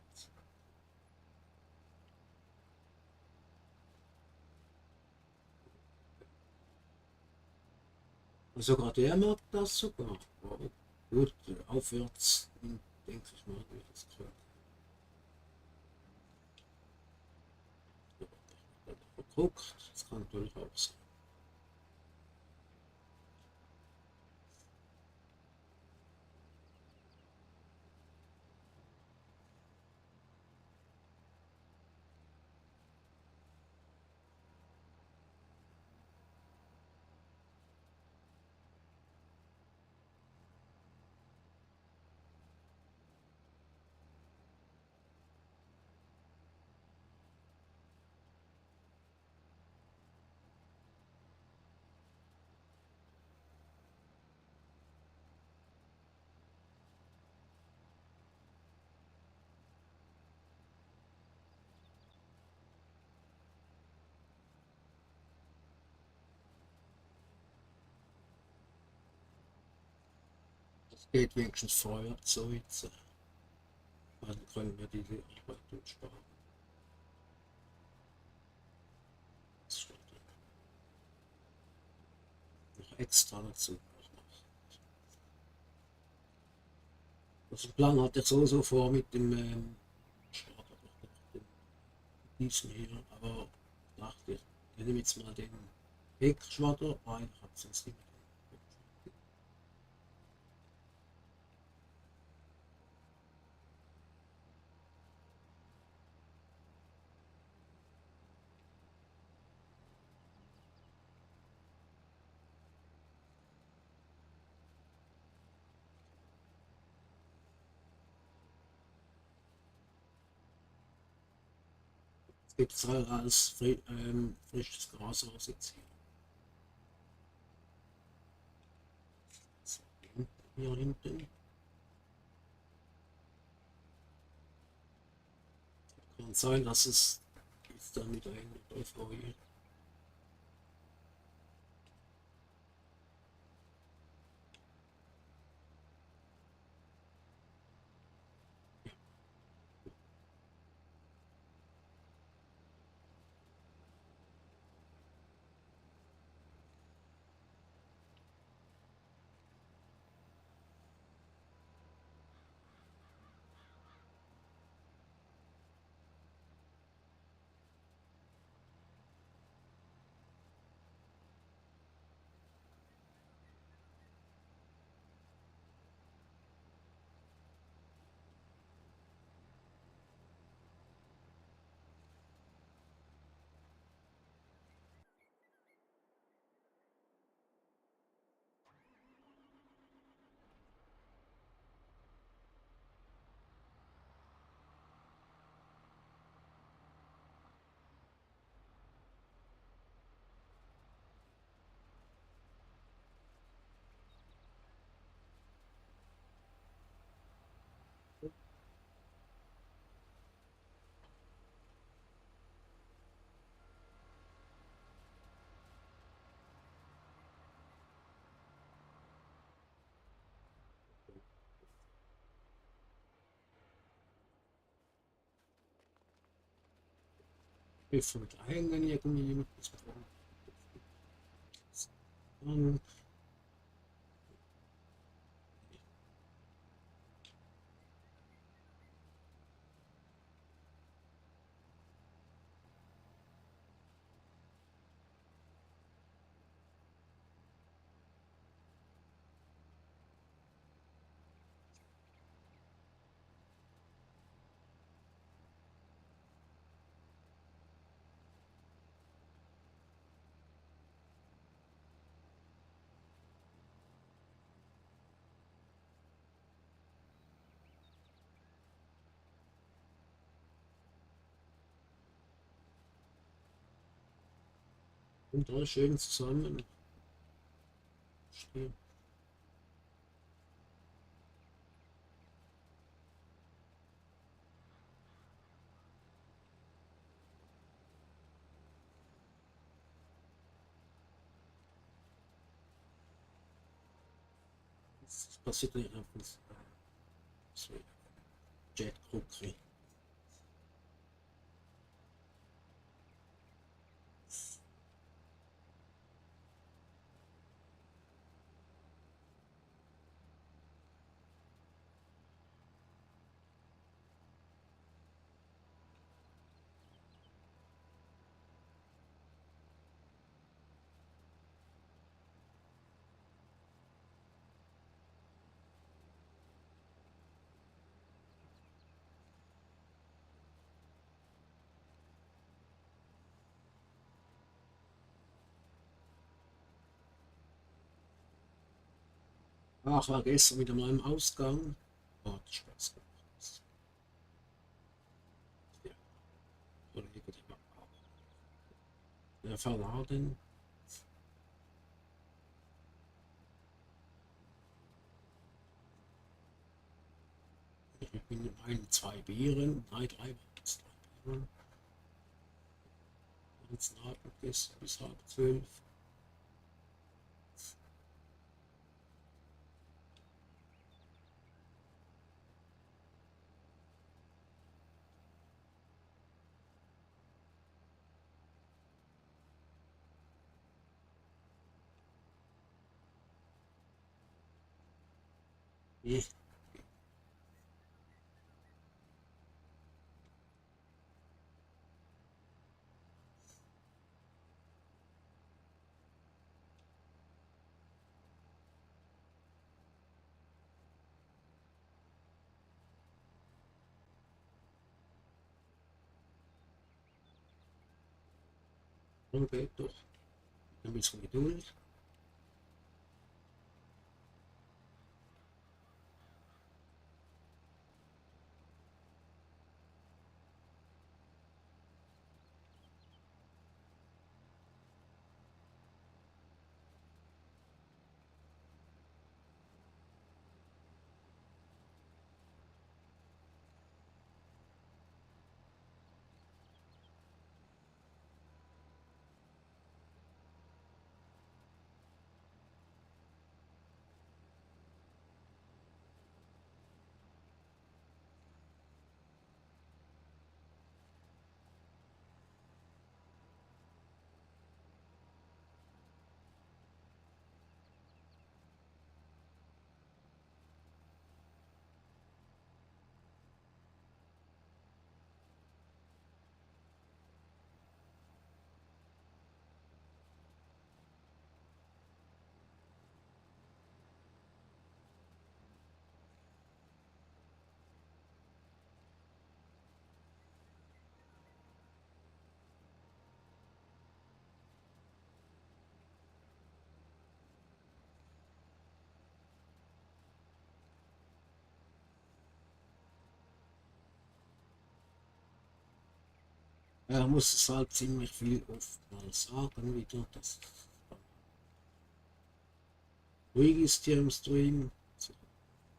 Sogar der merkt das sogar. Wow. Gut, aufwärts, denke ich mal, wie das gerade verdruckt. Das kann natürlich auch sein. Das geht wenigstens vorwärts so jetzt. Dann können wir diese Arbeit sparen. Das steht noch extra dazu. Also Plan hat er so vor mit dem Starter, mit diesem hier, aber dachte, ich nehme jetzt mal den Wegschwatter, weil ich habe sonst nicht mehr. Es gibt es als frisches Gras aus jetzt hier. So, hier hinten. Kann sein, dass es jetzt dann wieder läuft. Hilfe mit Hängen irgendwie. Dann und alles schön zusammen stehen. Das passiert nicht einfach so Jet Crookery. Ach, war gestern wieder mal im Ausgang. Oh, hat Spaß gemacht. Ja, Kollege, der war auch verladen. Ich bin in zwei Bieren, drei waren es, drei Bieren. Ganzen Abend bis halb 12. Nee, okay, doch. Ein bisschen Geduld. Er muss es halt ziemlich viel oftmals sagen, wieder, dass ruhig ist hier im Stream. So,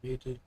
rede.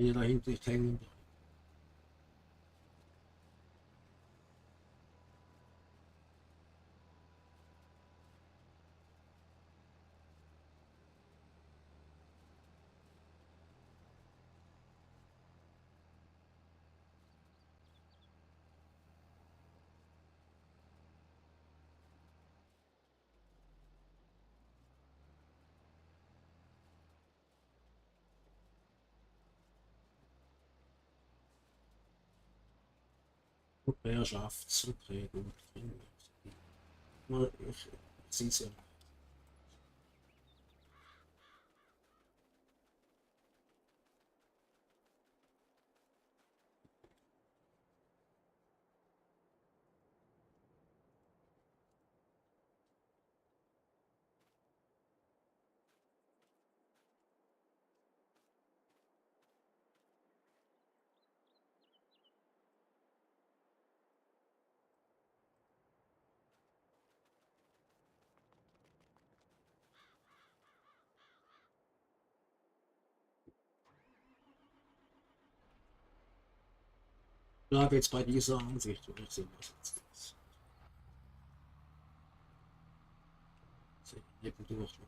Hier dahinter nicht hängen. Nachbarschaftsverträge. Ich sehe es ja. Gerade jetzt bei dieser Ansicht, wo ich sehe, was jetzt ist. Nebendurch noch.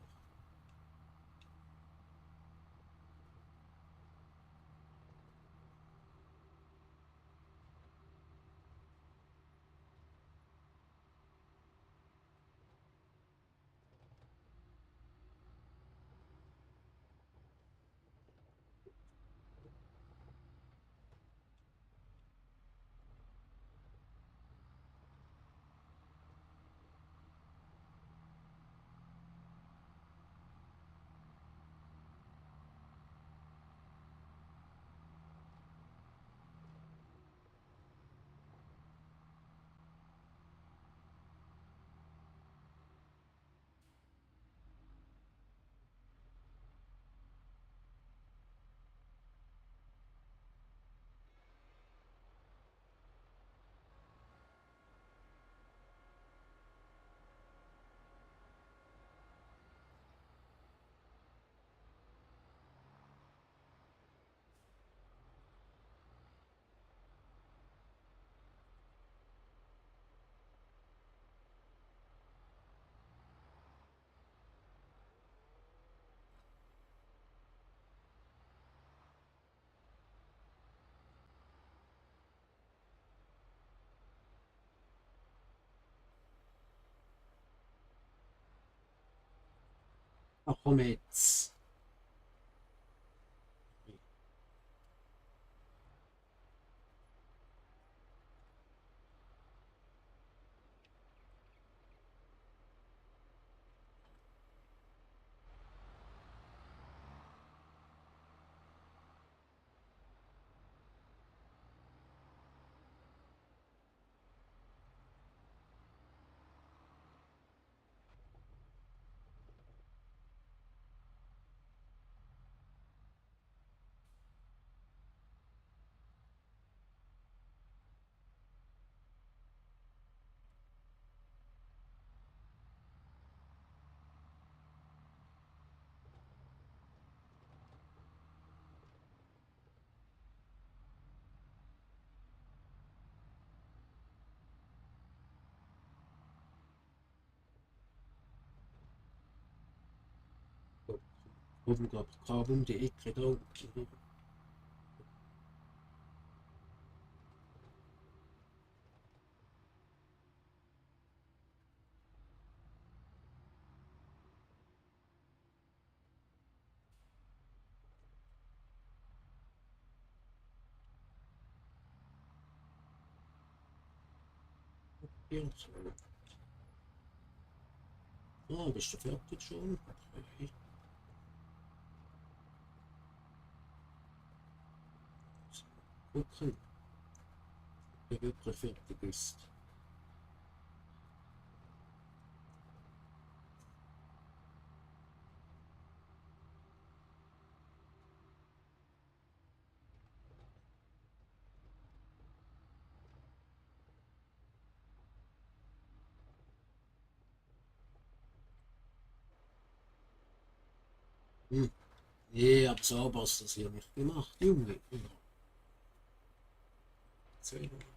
Ach komm jetzt. Oben gab es gerade um die Ecke da. Hier so. Ah, bist du fertig schon? Okay. Gucken, ob der wirklich fertig ist. Hm. Nee, aber sauber hast du das hier nicht gemacht, Junge. Ja. Erzähl mal.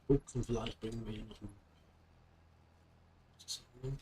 Gucken, vielleicht bringen wir hier noch ein zusammen.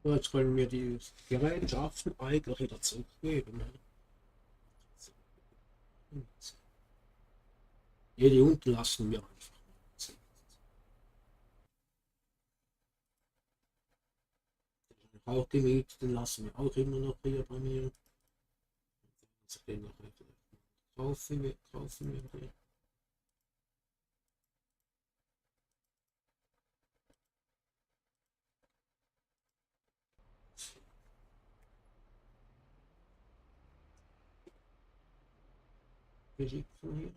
So, jetzt wollen wir die Gerätschaften eigentlich wieder zurückgeben. Ne? Ja, die unten lassen wir einfach. Auch die Miete, den lassen wir auch immer noch hier bei mir. Also den noch kaufen wir hier. Geschickt von hier.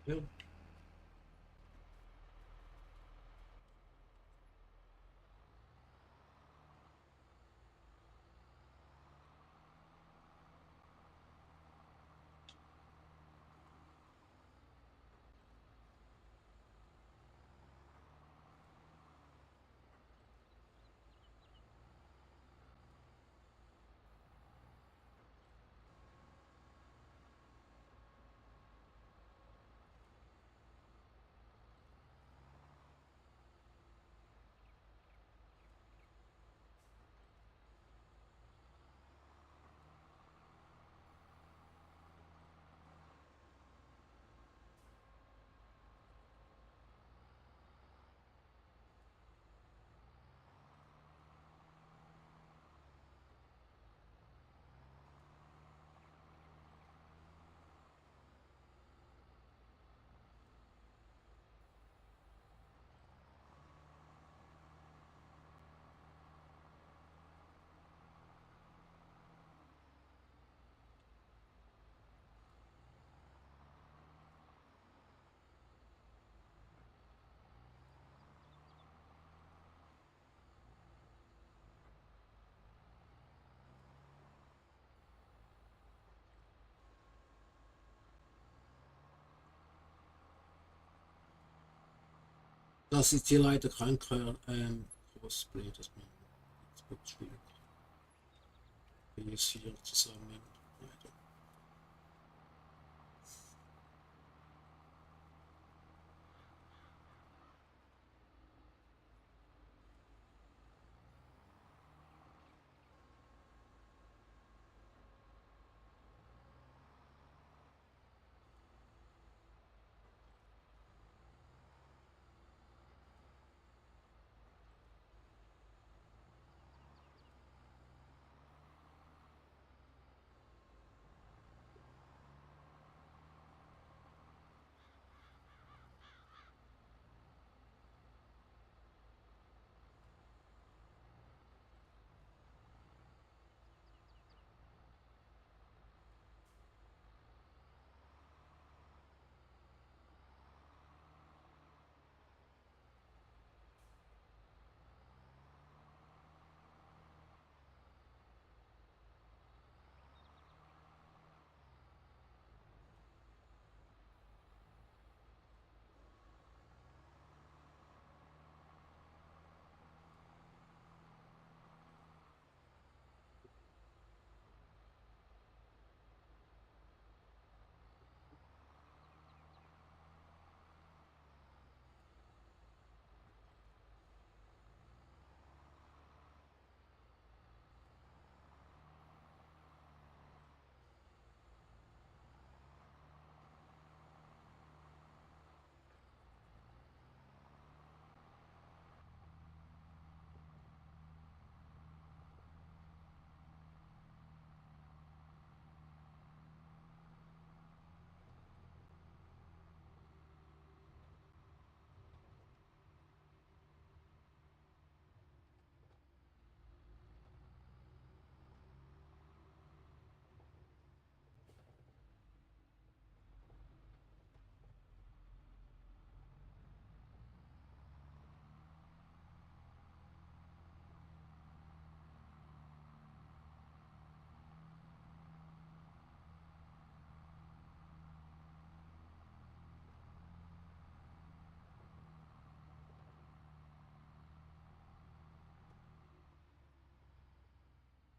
Ja. Das ist hier leider kein Crossplay, das man Xbox spielt. PS4 zusammen. Leider.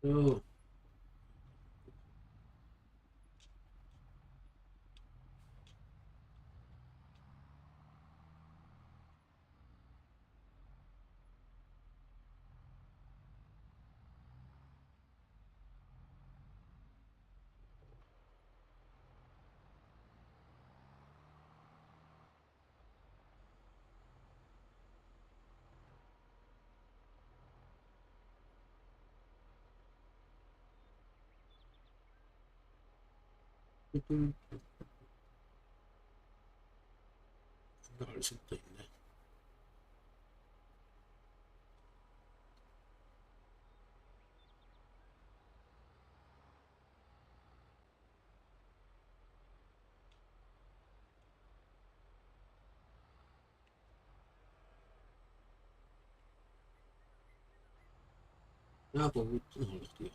So, alles sind drin. Ne? Ja, aber gut, dann hol ich die.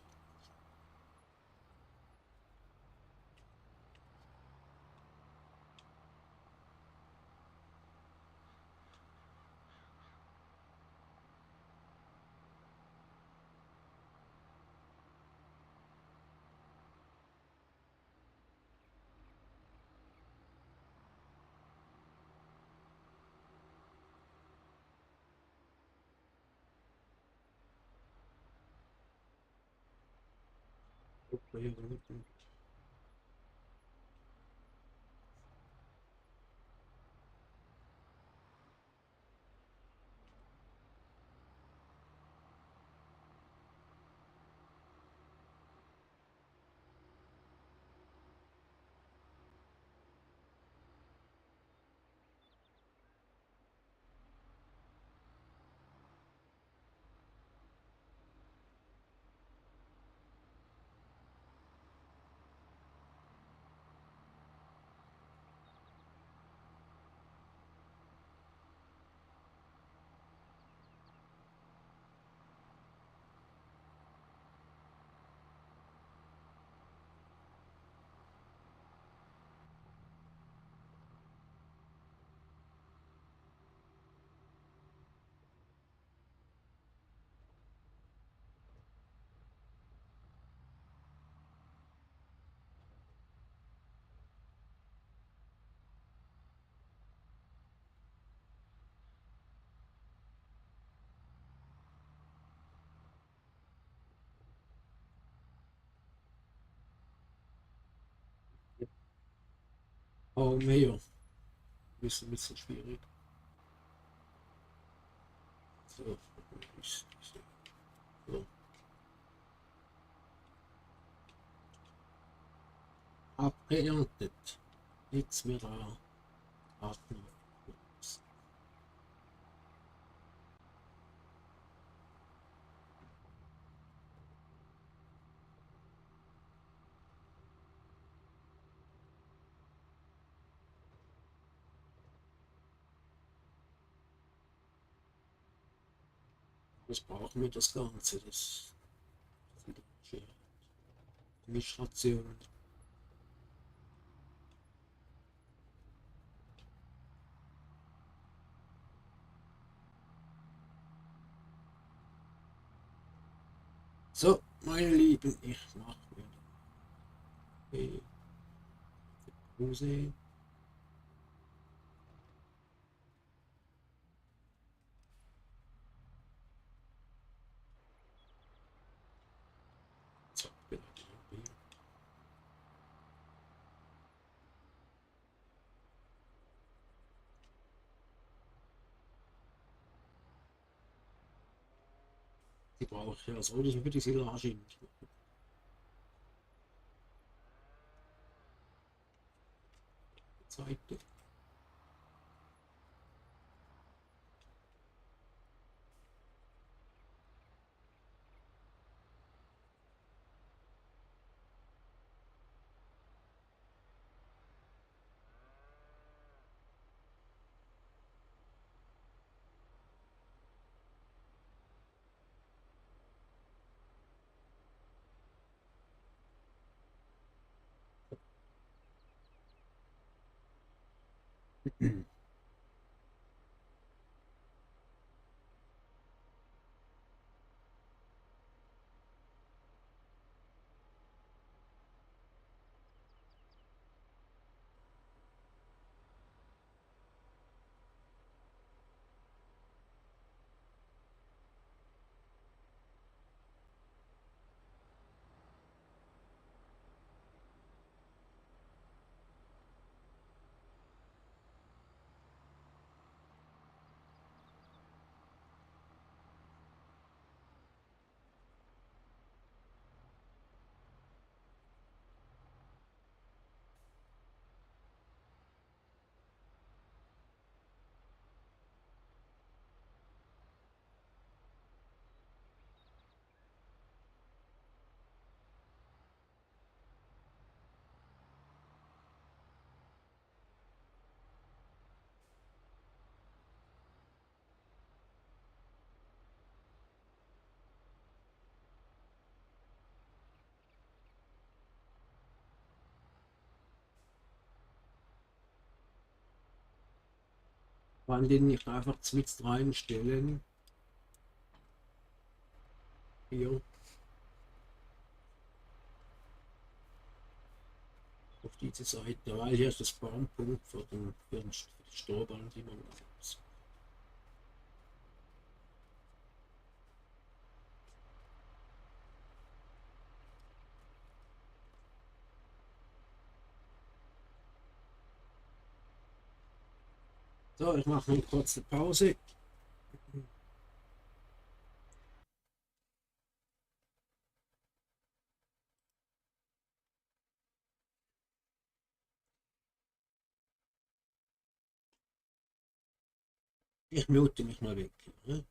Okay, gut. Oh, mehr. Bisschen schwierig. So, so. Abgeerntet. Nichts mehr da. Atmen. Was brauchen wir das Ganze? Das sind Mischration. So, meine Lieben, ich mache mir die Hose. So, genau. Die brauche ich ja so für die Silage nicht. Seite. kann den nicht einfach zwitzt reinstellen. Hier auf diese Seite, weil hier ist das Baumpunkt für die Steuerbahn, die man muss. So, ich mache eine kurze Pause. Ich mute mich mal weg. Ne?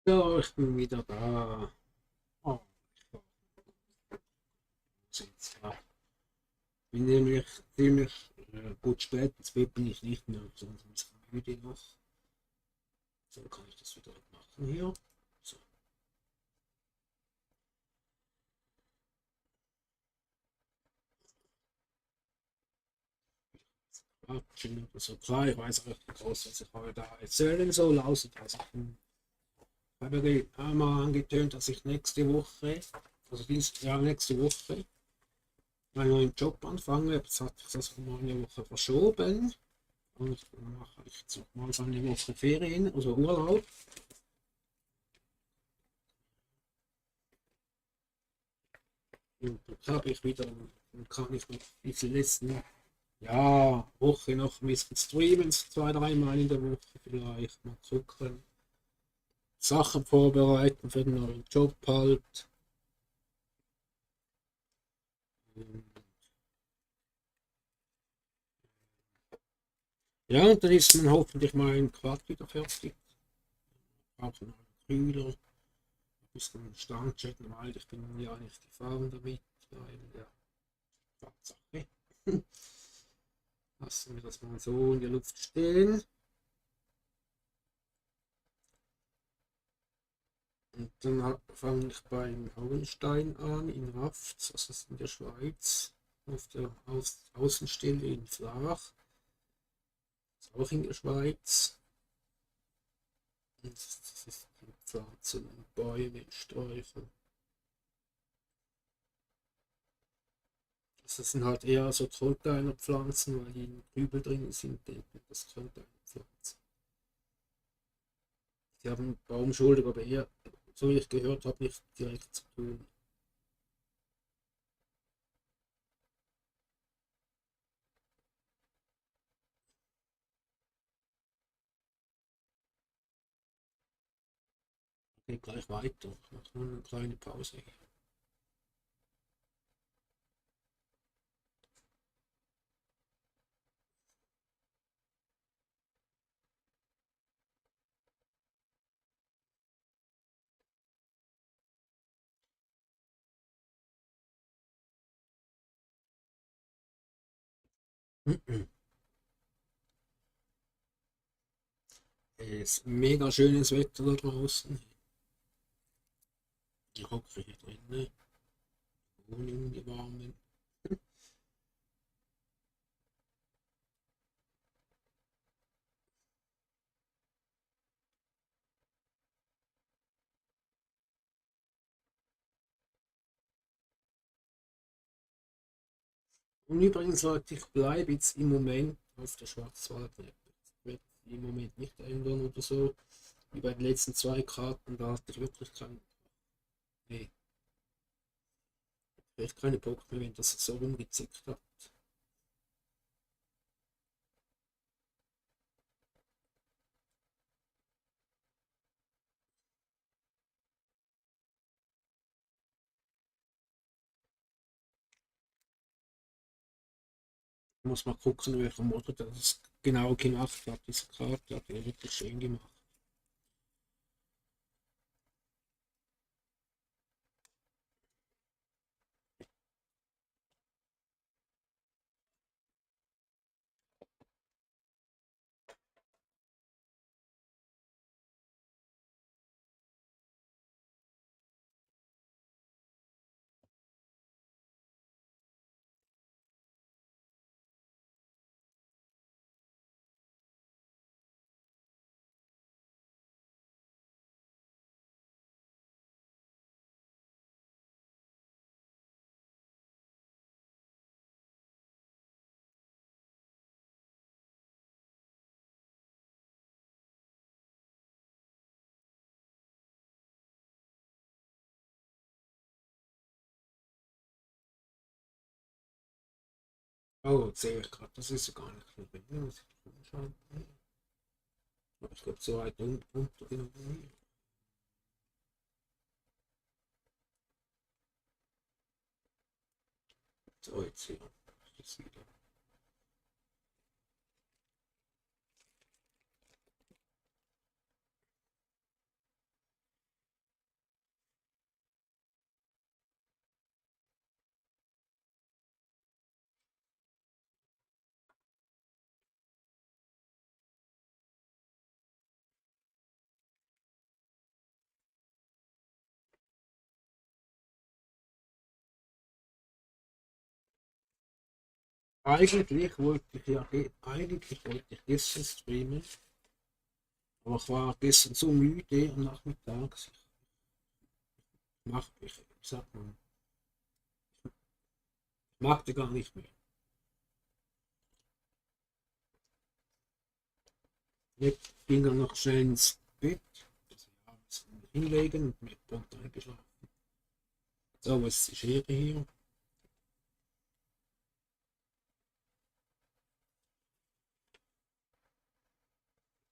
So, ich bin wieder da. Oh, ich ja, bin nämlich ziemlich gut spät ins Bett bin ich nicht mehr, sondern bin müde noch. So kann ich das wieder machen hier. So, quatschen oder so. Klar, ich weiß auch nicht groß, was ich heute da erzählen soll, außer dass ich habe einmal angetönt, dass ich nächste Woche, also dieses Jahr nächste Woche, einen neuen Job anfange. Jetzt hat sich das um eine Woche verschoben. Und dann mache ich jetzt mal so eine Woche Ferien, also Urlaub. Und dann habe ich wieder, dann kann ich noch diese letzten ja, Woche noch ein bisschen streamen, so zwei, dreimal in der Woche vielleicht. Mal gucken. Sachen vorbereiten für den neuen Job halt. Ja, und dann ist man hoffentlich mein Quad wieder fertig. Auch einen Kühler, ein bisschen Stand checken, weil ich bin ja nicht gefahren damit, weil ja, Tatsache. Lassen wir das mal so in der Luft stehen. Und dann fange ich beim Hauenstein an in Rafts, das ist in der Schweiz, auf der Außenstelle in Flach, das ist auch in der Schweiz. Und das ist Pflanzen und Bäume, Sträucher. Das sind halt eher so Containerpflanzen, weil die in Kübel drin sind, denke ich, das Containerpflanzen. Die haben Baumschuldig, aber eher, so wie ich gehört habe, nicht direkt zu tun. Geht gleich weiter. Ich mache nur eine kleine Pause hier. Es ist mega schönes Wetter da draußen. Ich hocke hier drin, Wohnung im Warmen. Und übrigens, Leute, ich bleibe jetzt im Moment auf der Schwarzwaldkette. Ich werde im Moment nicht ändern oder so. Wie bei den letzten zwei Karten, da hatte ich wirklich nee, echt keine Bock mehr, wenn das so rumgezickt hat. Ich muss mal gucken, welcher Modder das genau gemacht hat. Diese Karte hat er wirklich schön gemacht. Oh, sehe ich gerade, das ist ja gar nicht mehr drin. Muss ich mal schauen. Aber ich glaube, so weit unter genommen. So, jetzt hier. Das wieder. Eigentlich wollte ich gestern streamen, aber ich war gestern so müde am Nachmittag. Ich sag mal, ich magte gar nicht mehr. Ich ging dann noch schnell ins Bett, also ja, ein bisschen hinlegen und mit prompt eingeschlafen. So, was ist die Schere hier?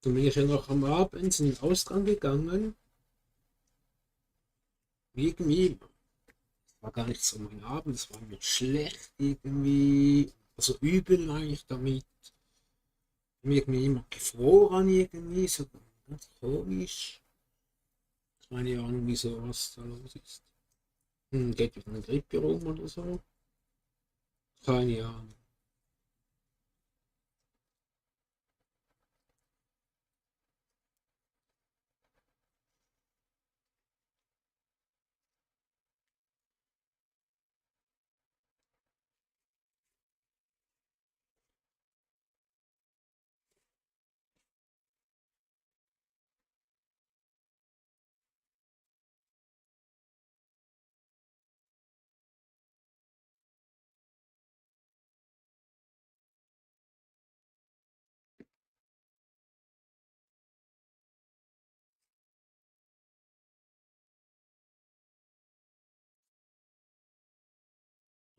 Dann bin ich ja noch am Abend in den Ausgang gegangen. Irgendwie war gar nicht so mein Abend, es war mir schlecht irgendwie, also übel eigentlich damit. Irgendwie immer gefroren irgendwie, so ganz komisch. Keine Ahnung, wieso was da los ist. Geht mit einer Grippe rum oder so? Keine Ahnung.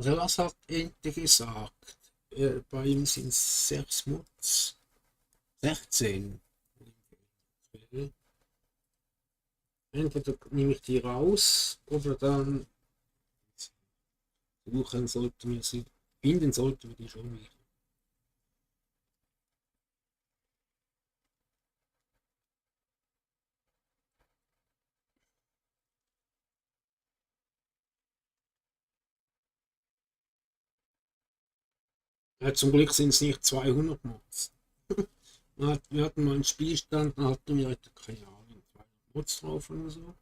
Also was hat Ente gesagt? Bei ihm sind es 6 Mutz. 16. Okay. Entweder nehme ich die raus oder dann suchen sollten wir sie, finden sollten wir die schon wieder. Ja, zum Glück sind es nicht 200 Mods. Wir hatten mal einen Spielstand, da hatten wir halt, keine Ahnung, 200 Mods drauf oder so.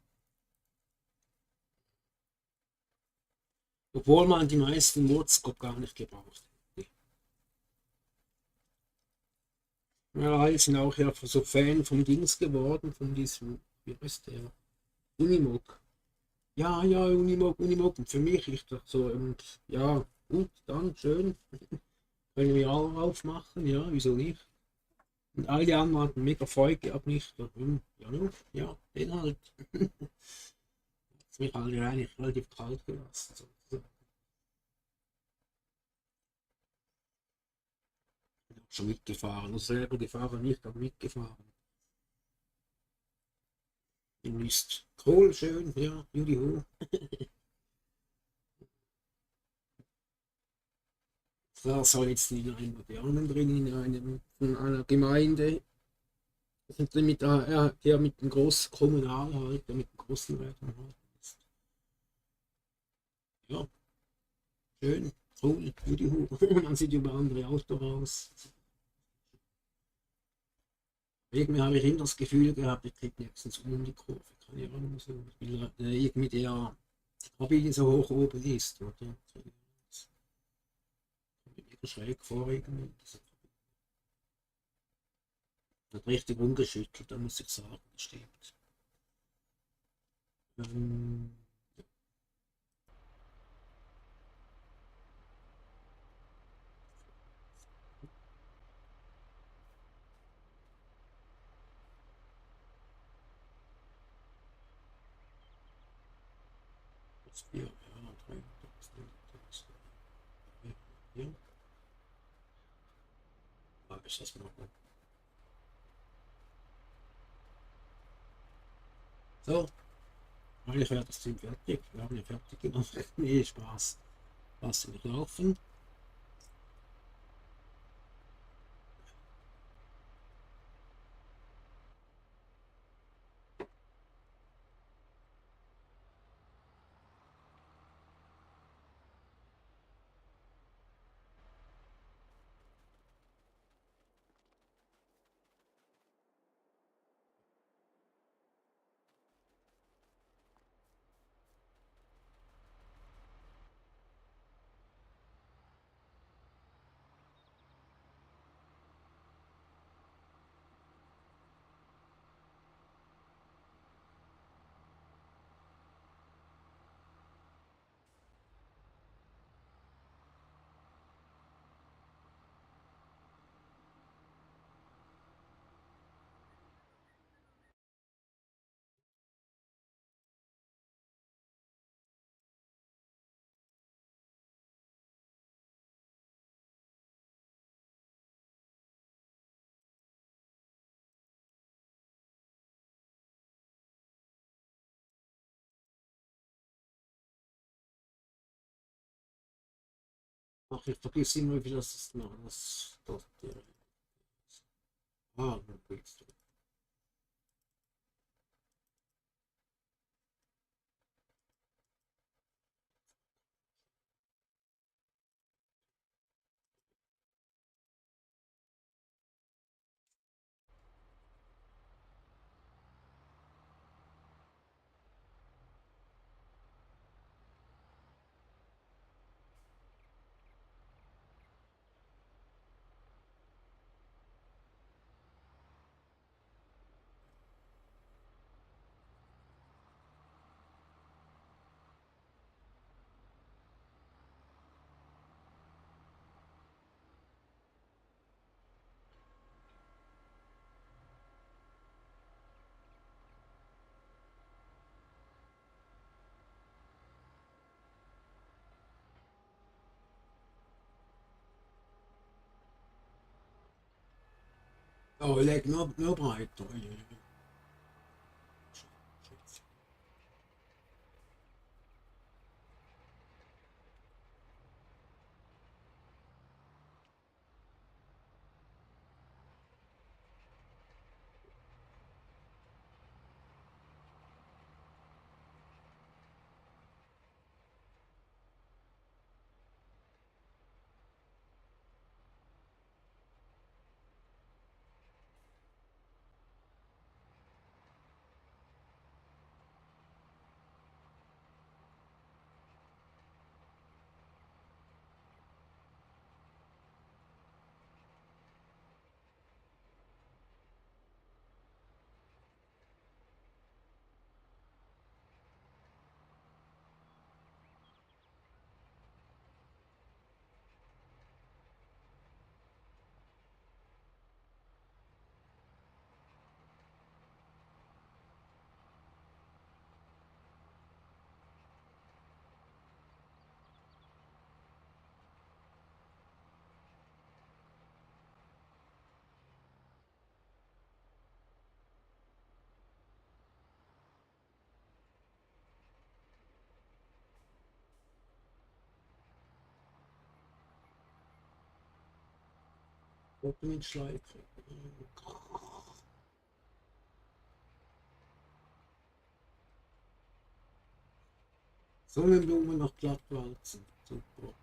Obwohl man die meisten Mods gar nicht gebraucht hätte. Ja, alle sind auch ja so Fan vom Dings geworden, von diesem, wie heißt der? Unimog. Ja, ja, Unimog, Unimog. Und für mich ist das so, und ja, gut, dann schön. Können wir auch aufmachen, ja, wieso nicht? Und all die anderen hatten mega Freude gehabt, nicht? Ja, no, ja, den halt. Ist mich halt eigentlich relativ kalt gelassen. So. Ich bin auch schon mitgefahren, also selber gefahren, nicht, aber mitgefahren. Ihr ist cool, schön, ja, juhu. Das soll jetzt in einem modernen drin, in einem von einer Gemeinde. Und mit, der mit dem großen Kommunal halt, der mit dem großen Rädern halt ist. Ja, schön, cool, juhu. Man sieht über andere Autos raus. Irgendwie habe ich immer das Gefühl gehabt, ich kriege nächstens um die Kurve. Keine Ahnung, so. Weil irgendwie der Kabine so hoch oben ist. Oder? Das kommt mir schräg vor irgendwie. Das hat richtig umgeschüttelt, da muss ich sagen, das stimmt. Ähm, das Bier, ja, 300, ja, mag ich das mal. So, eigentlich wäre das Team fertig. Wir haben ja fertig gemacht. Nee, Spaß. Lassen wir laufen. Ach, ich vergesse immer, wie das ist. Noch. Ah, dann willst du. Oh, leg nur breit. Oh, je, je. Opening-Schleife. Sonnenblume noch glatt walzen. Super.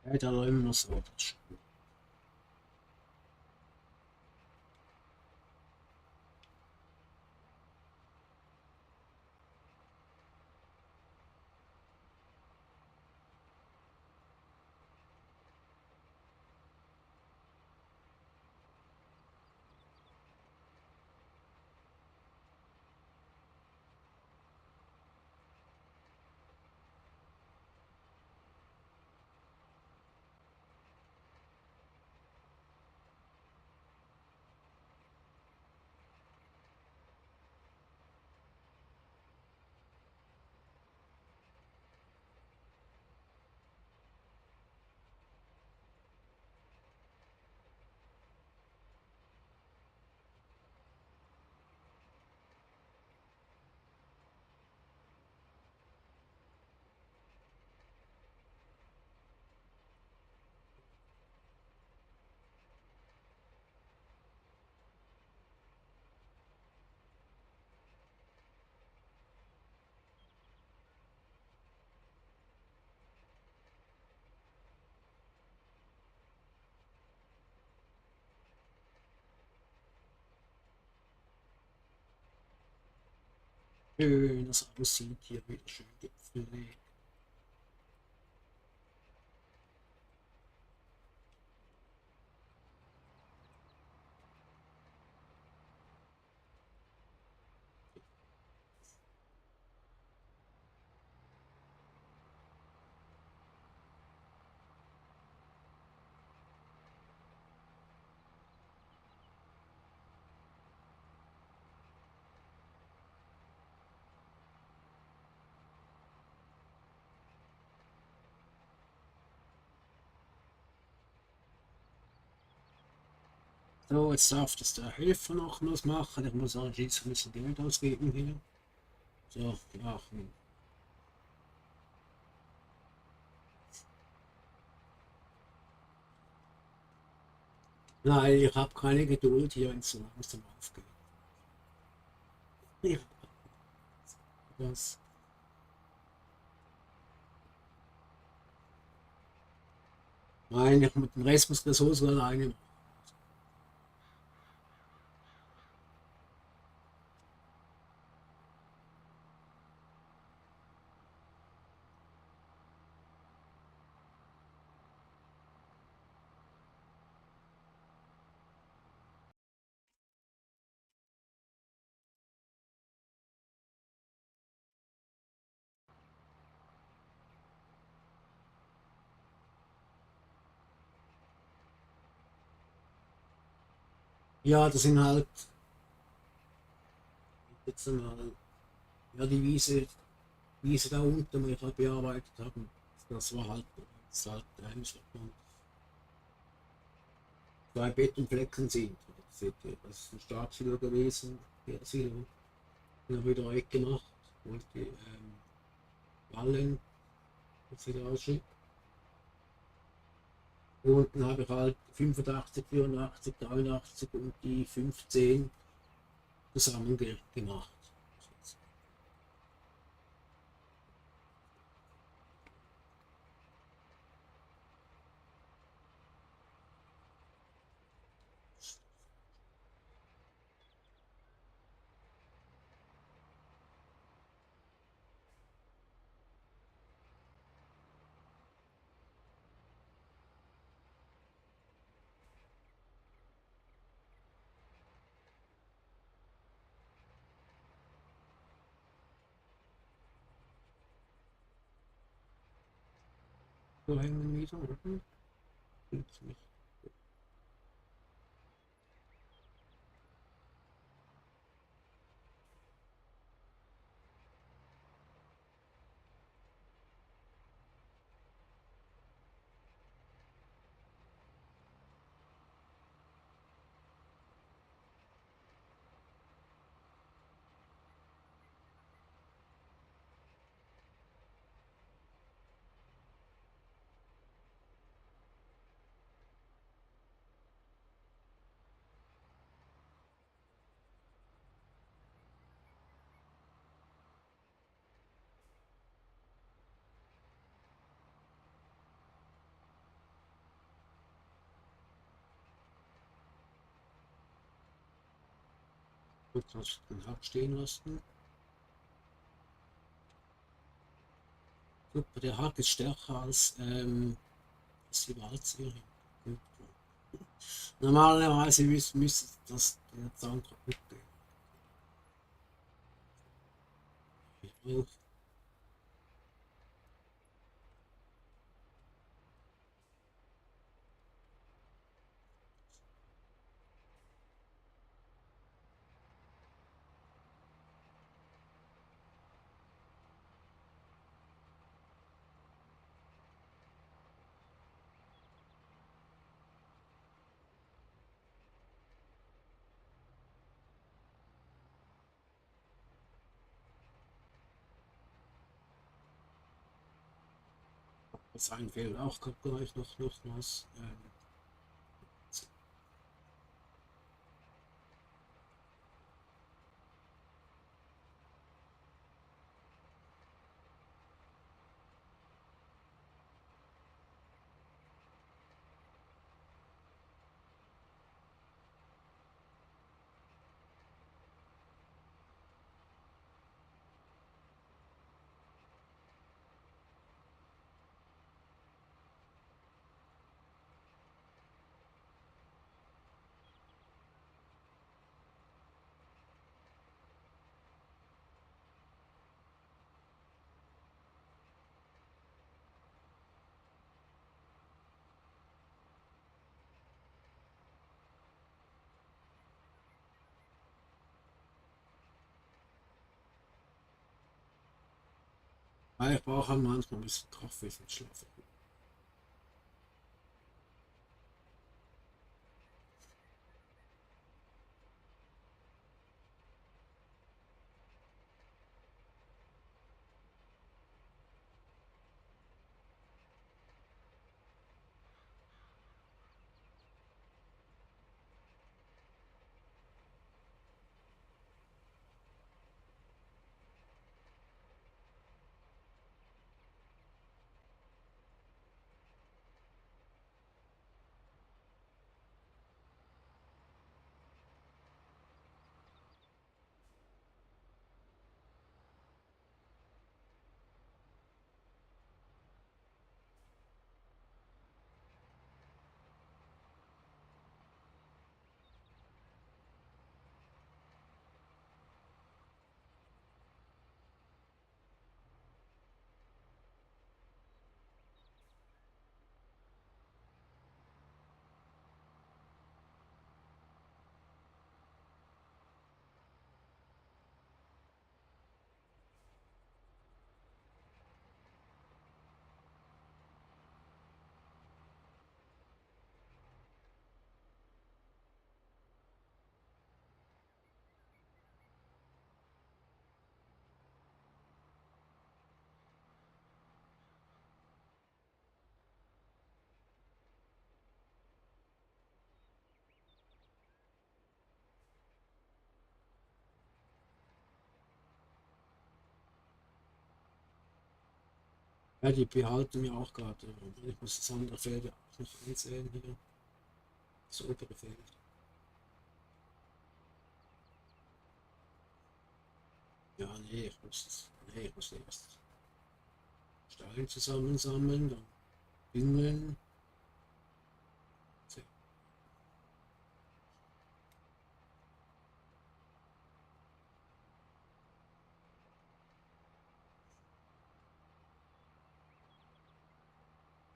Ja, da war immer noch so. Schön, das aussieht hier wieder schön gepflegt. So, jetzt darf das der Helfer noch was machen. Ich muss allerdings ein bisschen Geld ausgeben hier. So, ja. Nein, ich habe keine Geduld hier, wenn es so langsam aufgeht. Ja, das. Nein, ich, mit dem Rest muss das so alleine machen. Ja, das sind halt jetzt mal, ja, die Wiese da unten, wo ich halt bearbeitet habe. Das war halt, das halt, wie sagt man, zwei Betonflecken sind. Seht ihr, das ist ein Startsilo gewesen, der Silo. Dann habe ich wieder weggemacht und die Ballen, das sieht aussieht. Und dann habe ich halt 85, 84, 83 und die 15 zusammen gemacht. So hängen wieder unten. Gut, das den Hack stehen lassen. Super, der Hack ist stärker als die Walze. Normalerweise müsste das der Zahn kaputt gehen. Das ein fehlt auch gleich noch was. Ja, ich brauche halt manchmal ein bisschen Kaffee zum Schlafen. Ja, die behalten mir auch gerade. Ich muss das andere Feld ja auch noch einsehen hier. Das obere Feld. Ja, nee, ich muss erst Steine zusammensammeln, dann bündeln.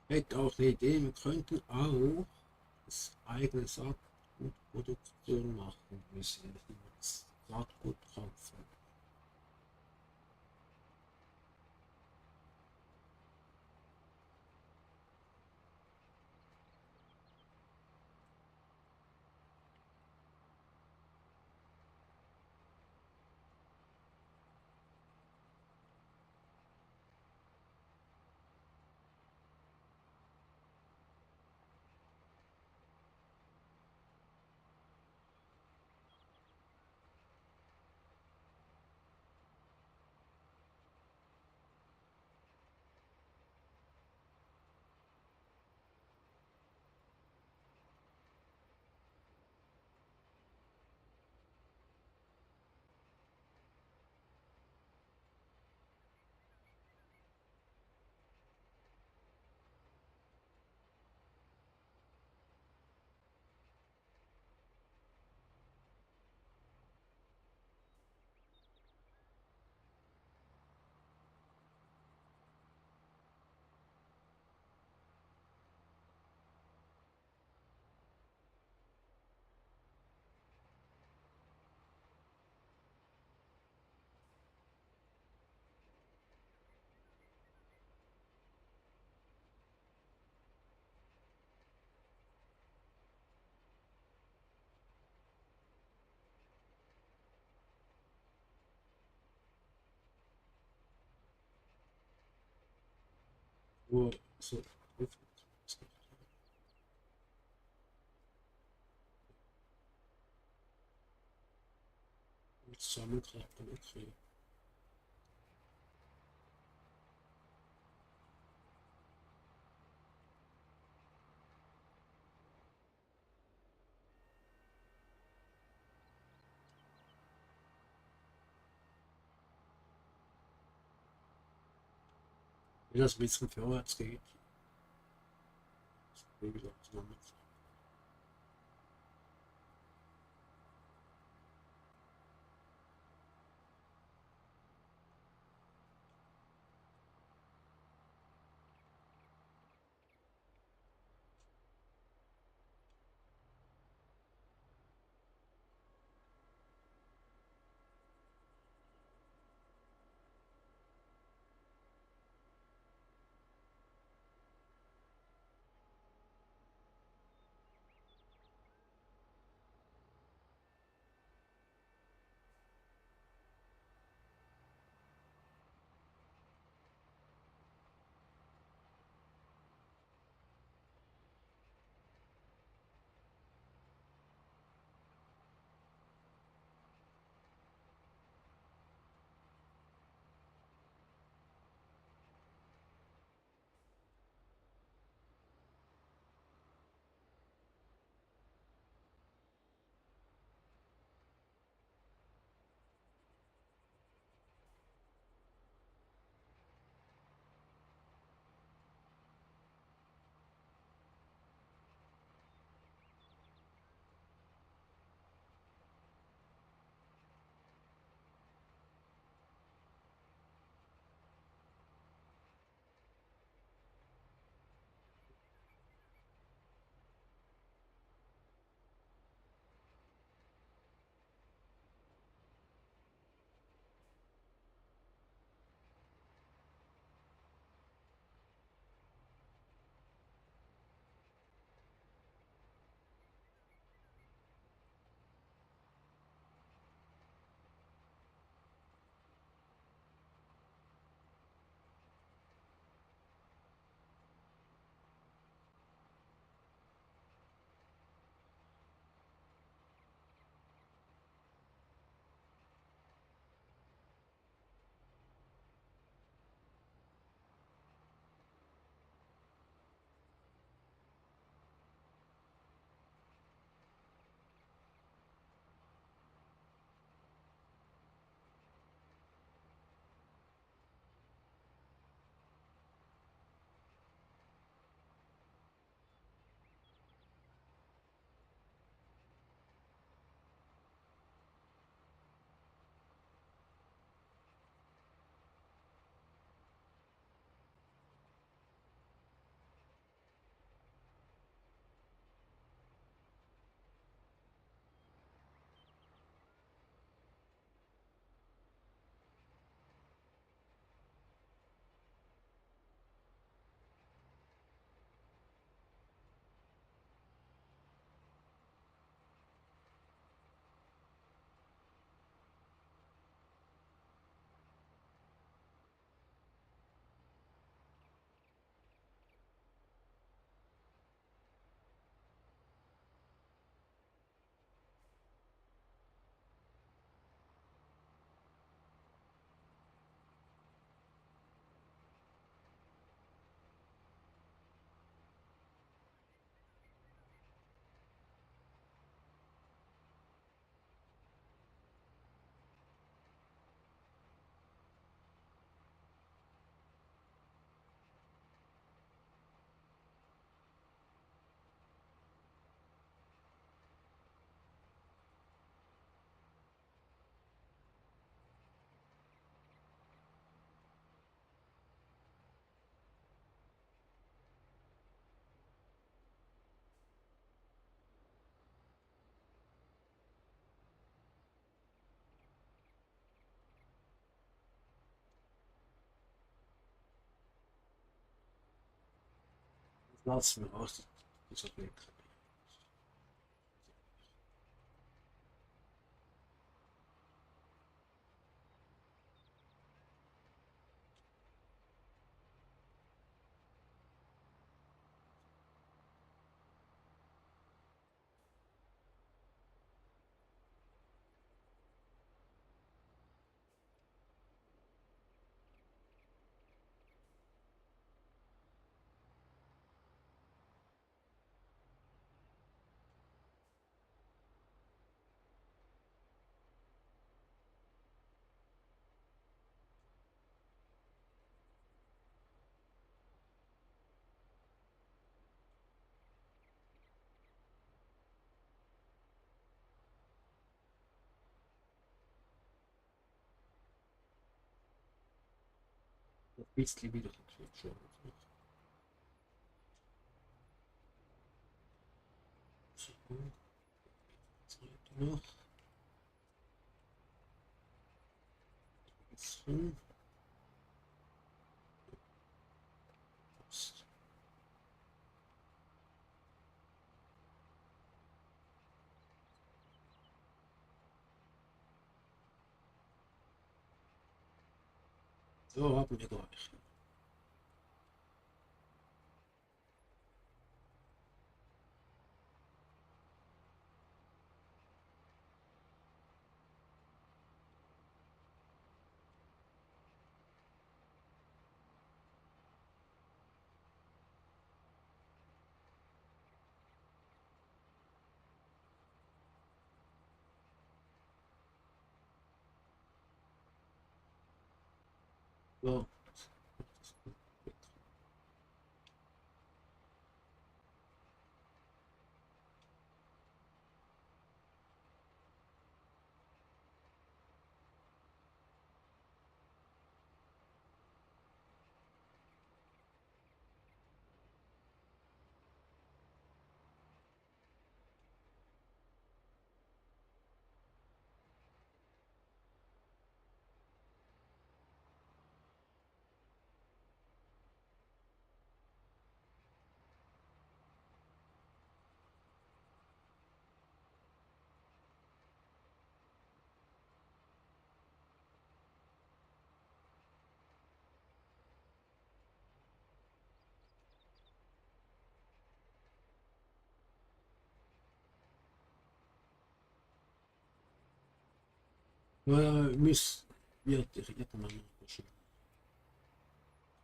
Hätte auch eine Idee, wir könnten auch das eigene Saatgutproduktion machen. Wir sehen das Saatgut kaufen. Nur so zusammenklappen, okay. Wenn das ein bisschen vorwärts geht, wie gesagt, zusammenklappen. Lass mir aus dieser Weg. Ein bisschen wieder schon. So, Zeit noch. So. So haben wir gleich. So. Wird irgendwann mal schon.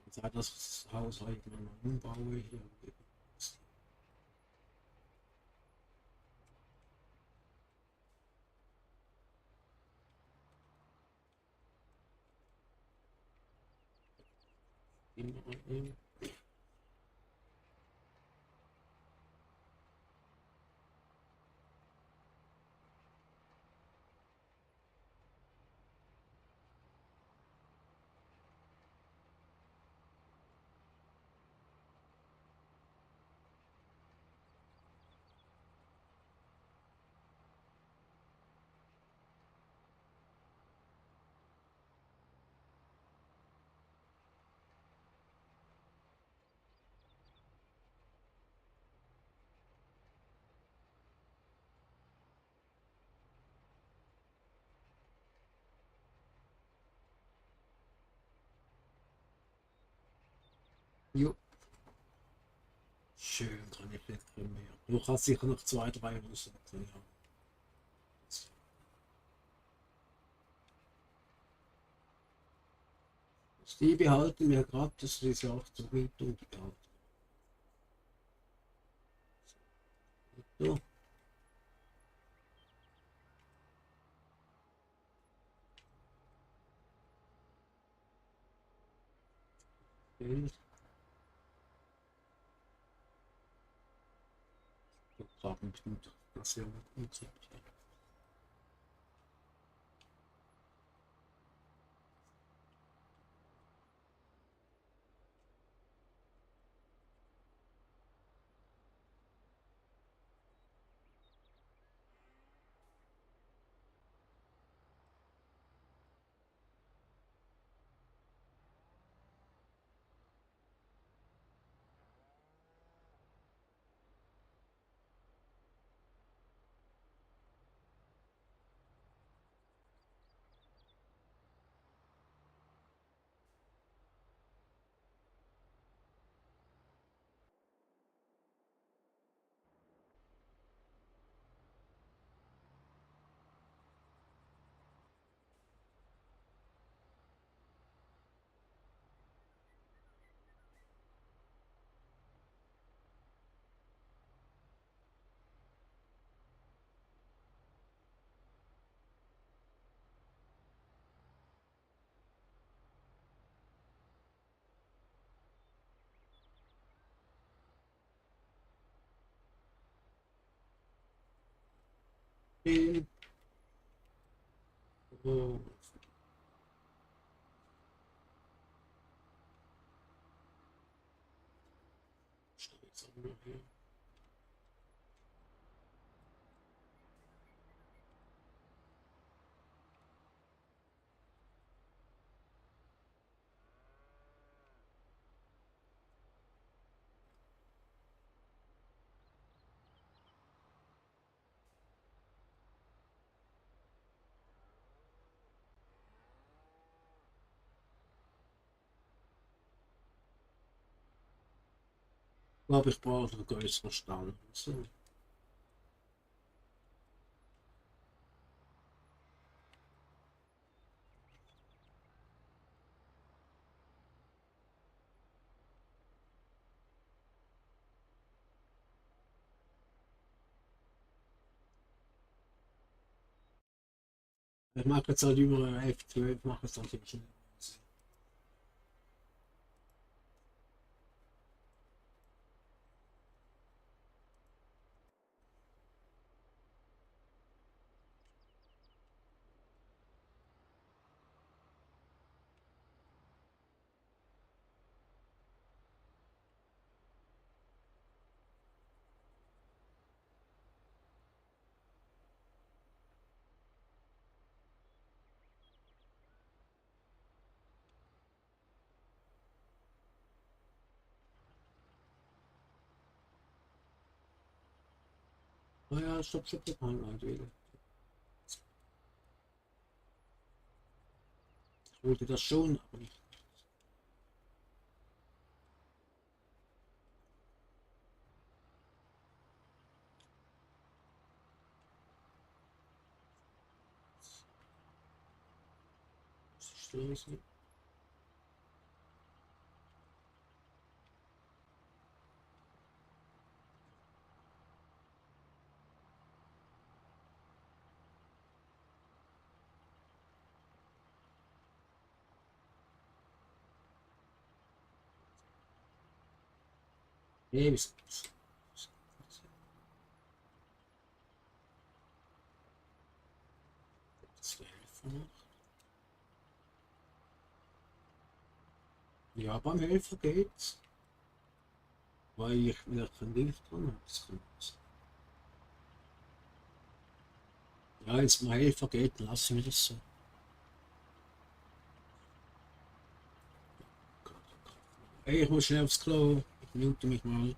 Seit das Haus irgendwann mal umbaue hier. Immer mal. Jo. Schön, kann ich nicht mehr. Du hast sicher noch zwei, drei müssen. Ja. Die behalten wir gerade, das ist ja auch zur Mietung behalten. So. Okay. Gerade mit das ja gut. Den. Oh, stell jetzt auch noch hier. Ich glaube, ich brauche einen größeren Stall. So. Ich mache jetzt halt über 11, 12, mache es natürlich nicht. Ah ja, stopp, stopp, stopp, halt wieder. Ich wollte das schon, aber nicht. Das ist das. Nee, das wäre Helfer. Ja, beim Helfer geht's. Weil ich wieder kein Ding dran habe. Ja, wenn es mal Helfer geht, dann lassen wir das so. Hey, ich muss schnell aufs Klo. Ich mute mich mal.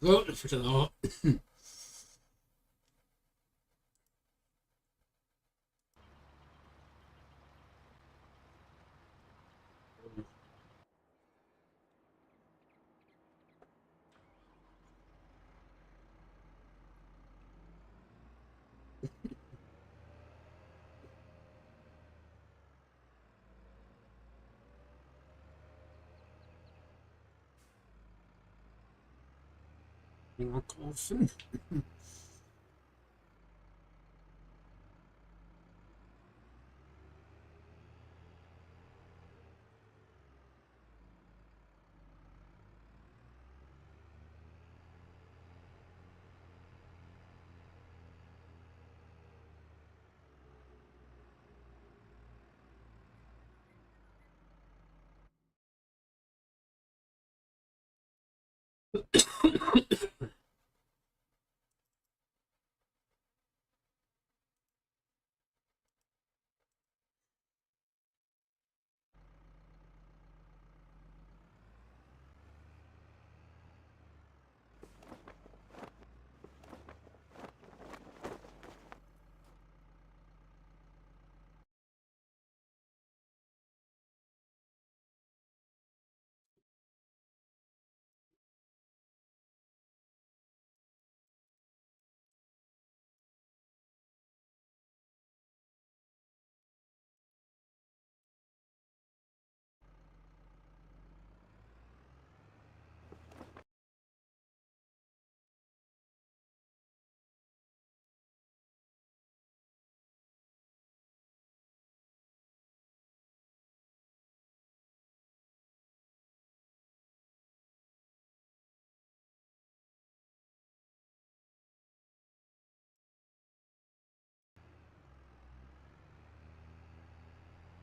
Gut, ich verstehe auch. Dinger kaufen.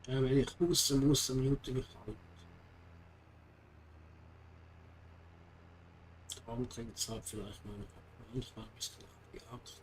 Ja, wenn ich husten muss, dann mute ich halt. Darum trinkt es halt vielleicht manchmal ein bisschen gejagt.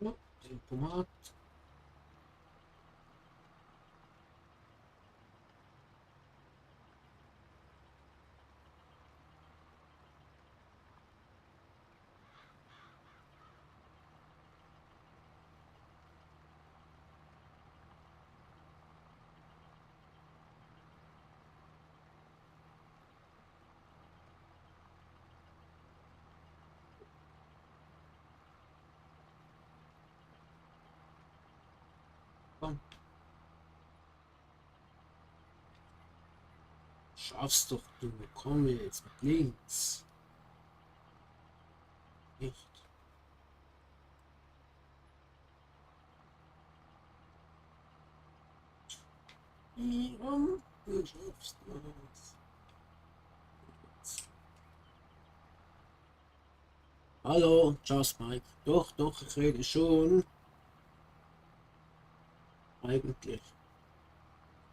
Ja, Tempomat. Komm, Schaffst doch du. Komm jetzt mit links. Nicht. Du schaffst das. Hallo, Just Mike. Doch, doch, ich rede schon. Eigentlich.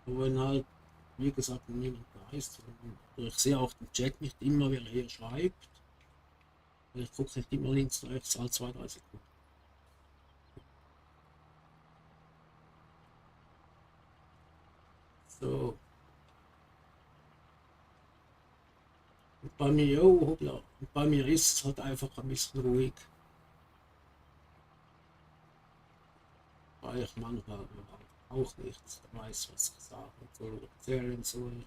Aber wenn halt, wie gesagt, niemand da ist. Ich sehe auch den Chat nicht immer, wer hier schreibt. Ich gucke nicht immer links, rechts, alle 2, 3 Sekunden. So. Und bei mir, oh, hoppla. Und bei mir ist es halt einfach ein bisschen ruhig. Weil ich manchmal auch nicht weiß, was ich sagen soll oder erzählen soll.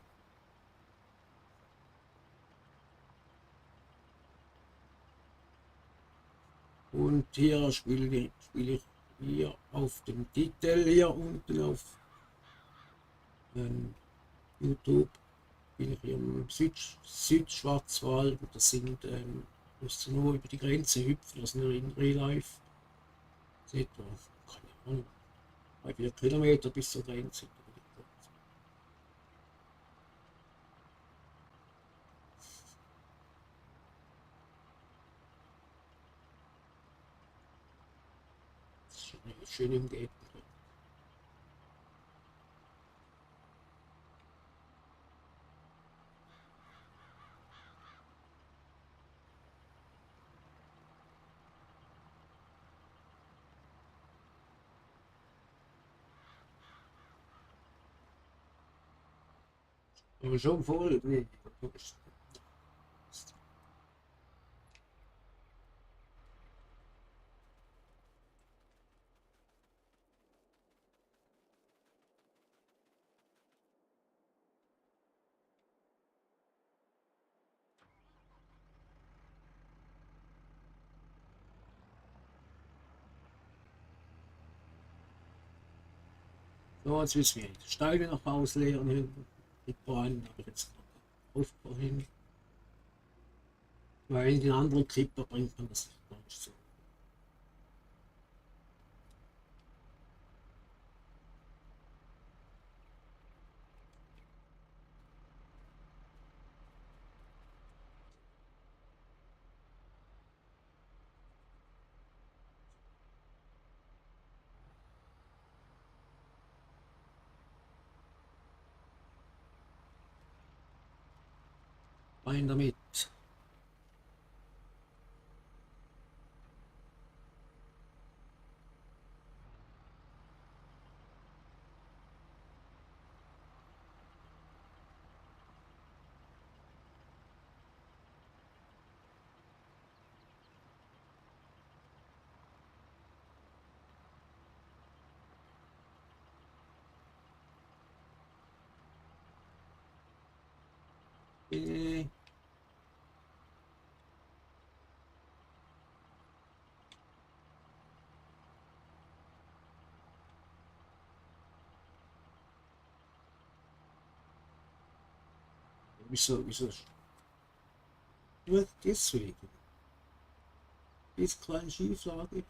Und hier spiele ich hier auf dem Titel hier unten auf YouTube bin ich hier im Südschwarzwald und das sind, musst du nur über die Grenze hüpfen, das ist nur in Real Life. Seht ihr, keine Ahnung, 3, 4 Kilometer bis zur Grenze. Das ist schon eine schöne Umgebung. Aber schon voll. Nee. So, jetzt müssen wir die Steine noch ausleeren hinten. Die Bahn habe ich jetzt noch Aufbau hin. Weil in den anderen Clipper bringt man das nicht so. Rein damit. Äh, wieso? Nur deswegen. Diese kleine Schieflage.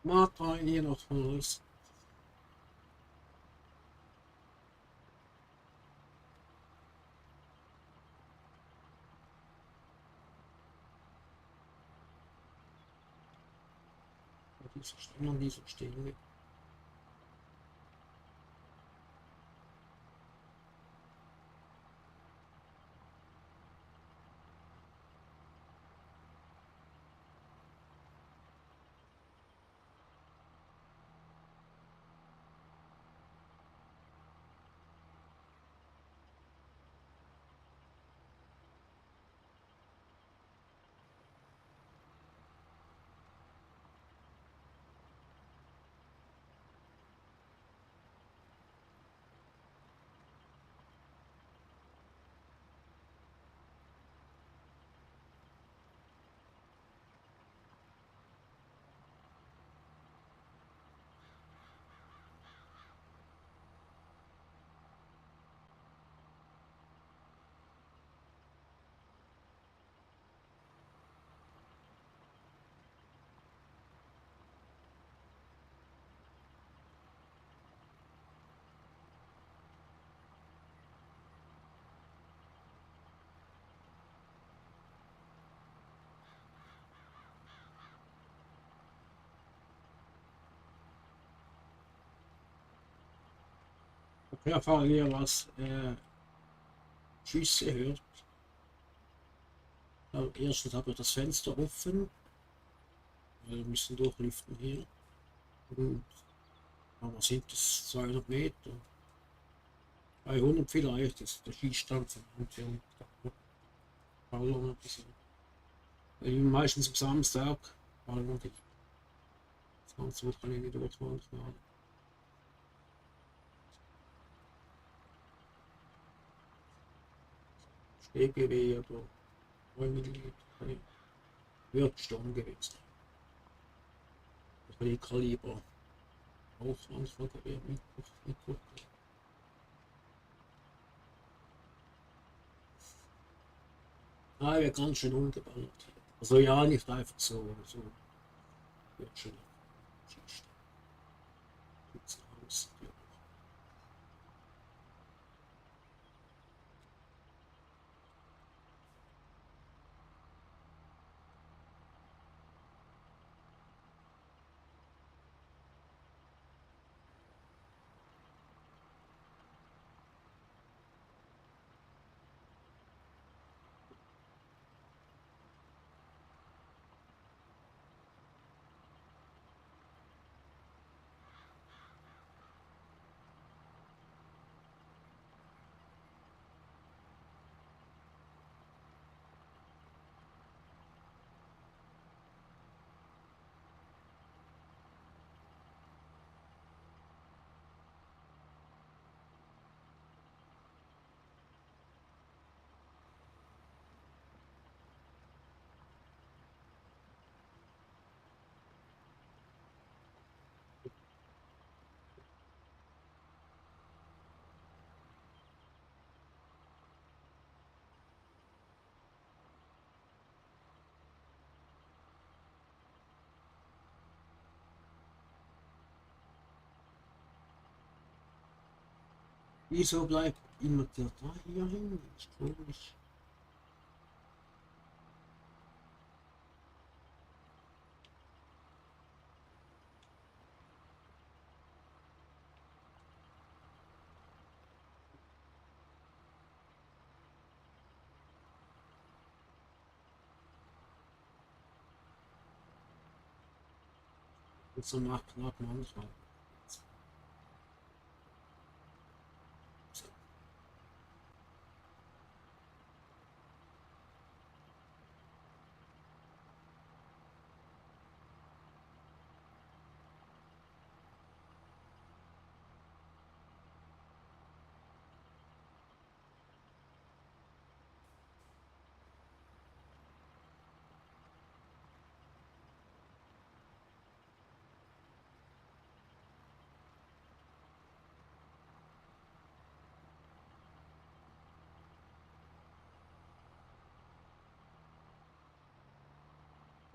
Martha hier noch von uns. Diese Stelle an dieser Stelle. Ja, Fall hier was Schüsse hört. Also erstens habe ich das Fenster offen. Wir müssen durchlüften hier. Und, aber sind es 200 Meter? 300 vielleicht ist der Schießstand von uns. Meistens am Samstag, weil das ganze Wochenende dort manchmal. StGW oder 9 mm. Wird Sturm gewesen. Ein Kaliber. Auch manchmal Gewehr mit. Ah, wir ganz schön umgeballert. Also ja, nicht einfach so. Wird schon. Aus. Wieso bleibt immer der da hier hin? Das ist komisch. Und so macht knapp manchmal.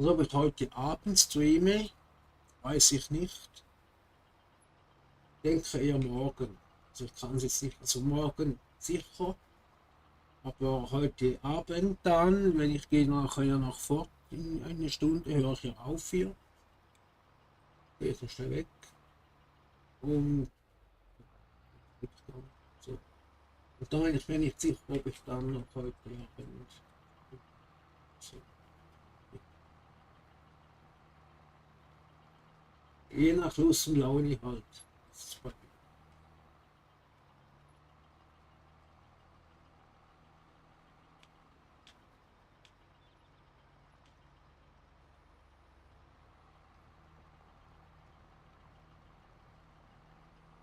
Also ob ich heute Abend streame, weiß ich nicht. Ich denke eher morgen. Also ich kann es jetzt nicht, also morgen sicher, aber heute Abend dann, wenn ich gehe nachher noch fort, in eine Stunde höre ich ja auf hier, gehe ich noch schnell weg und so. Und dann bin ich mir nicht sicher, ob ich dann noch heute Abend so. Je nach Lust und Laune halt.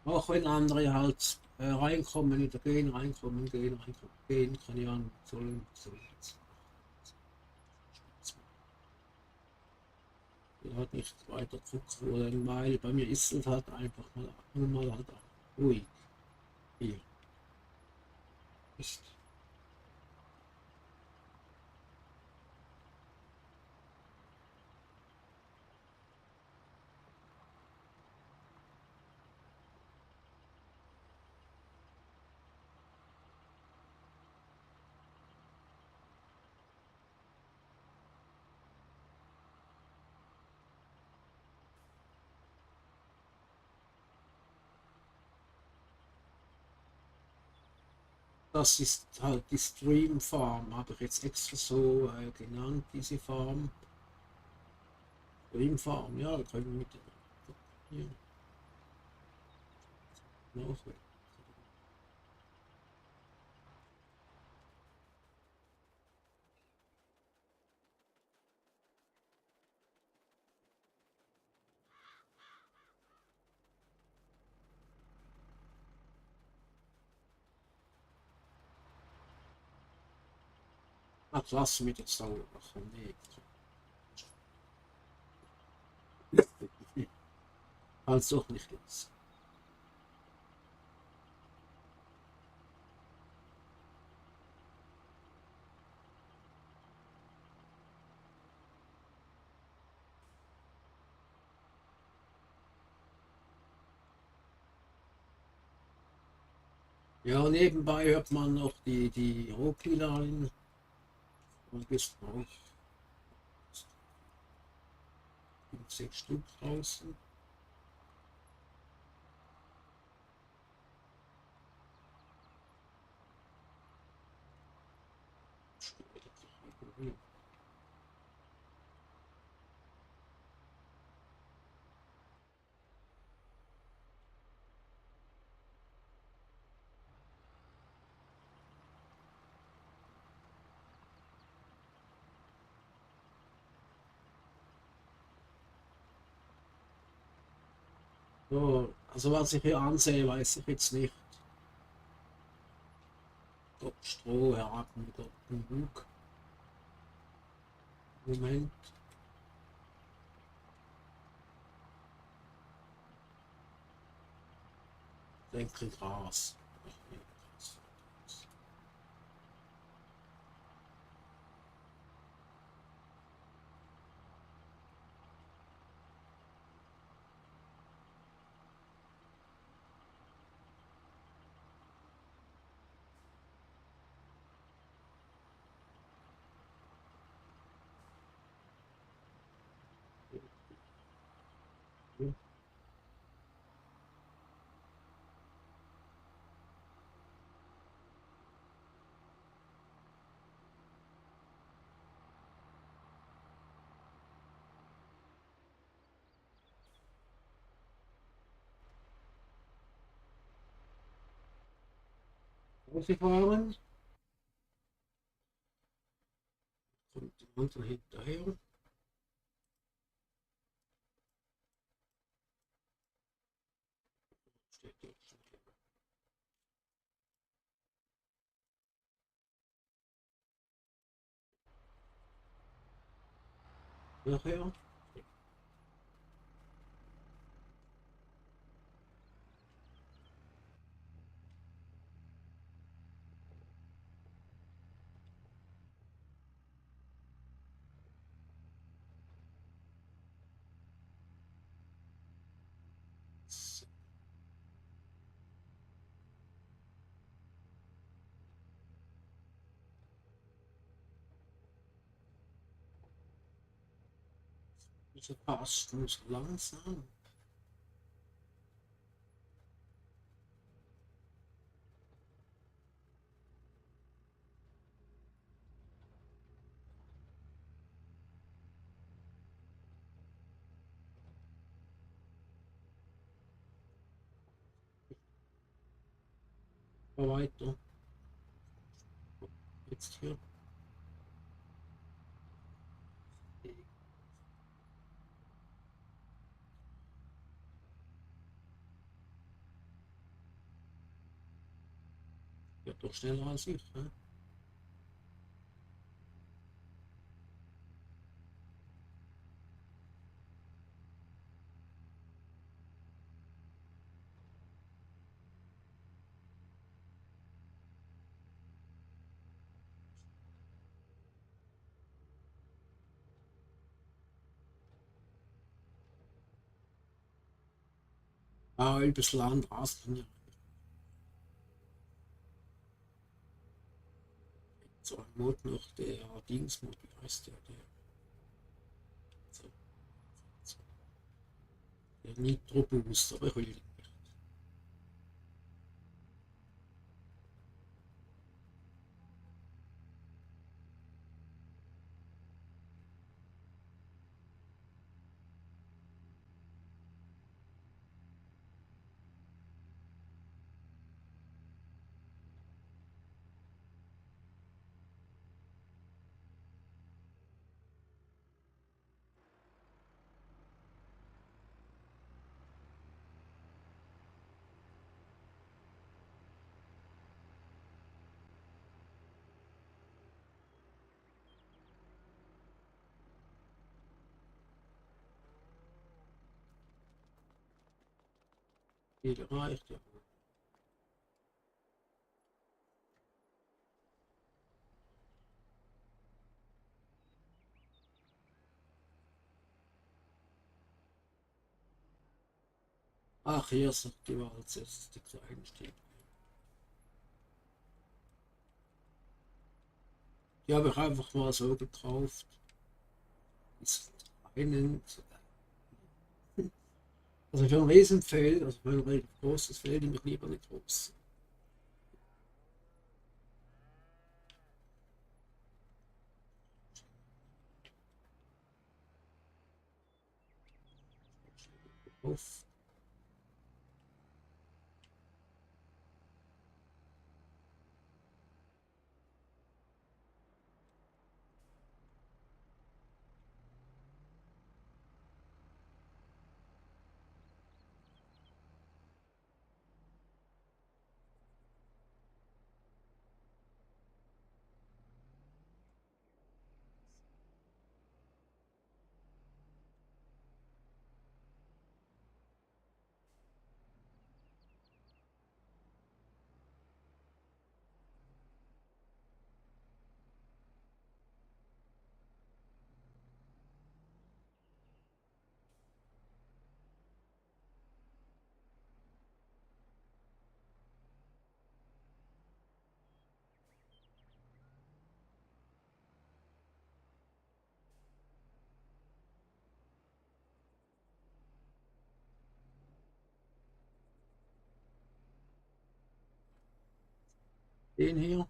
Auch wenn andere halt reinkommen, wieder gehen, reinkommen, gehen, reinkommen, gehen, keine Ahnung, sollen jetzt. Ich halt nicht weiter gucken wollen, weil bei mir ist es halt einfach mal halt ruhig. Hier ist. Das ist halt die Stream Farm, habe ich jetzt extra so genannt, diese Farm. Stream Farm, ja, da können wir mit hier noch. Ach, lass mich jetzt sauber machen. Nee, also doch nicht jetzt. Ja, nebenbei hört man noch die Rocklinein und ist auch 6 Stück draußen. So, also was ich hier ansehe, weiß ich jetzt nicht. Ob Stroh herab mit dem Bug. Moment. Denke Gras. Fahren. Kommt die andere hinterher. Steht dort schon nachher. Wieso fast nur so langsam? Weiter. Jetzt hier. Ja, doch schneller als ich. Ne? Ah, ein bisschen anders. Ja. So ein Mod noch, der Dingsmod, wie heißt der? So, so, der Nitro Boost, aber ich will ihn nicht. Jeder reicht ja. Ach, hier ist die Wahl jetzt die kleinen stehen. Die habe ich einfach mal so gekauft. Ist einen, also für ein Riesenfeld, also für ein relativ großes Feld, nehme ich lieber eine groß. Auf. Den hier.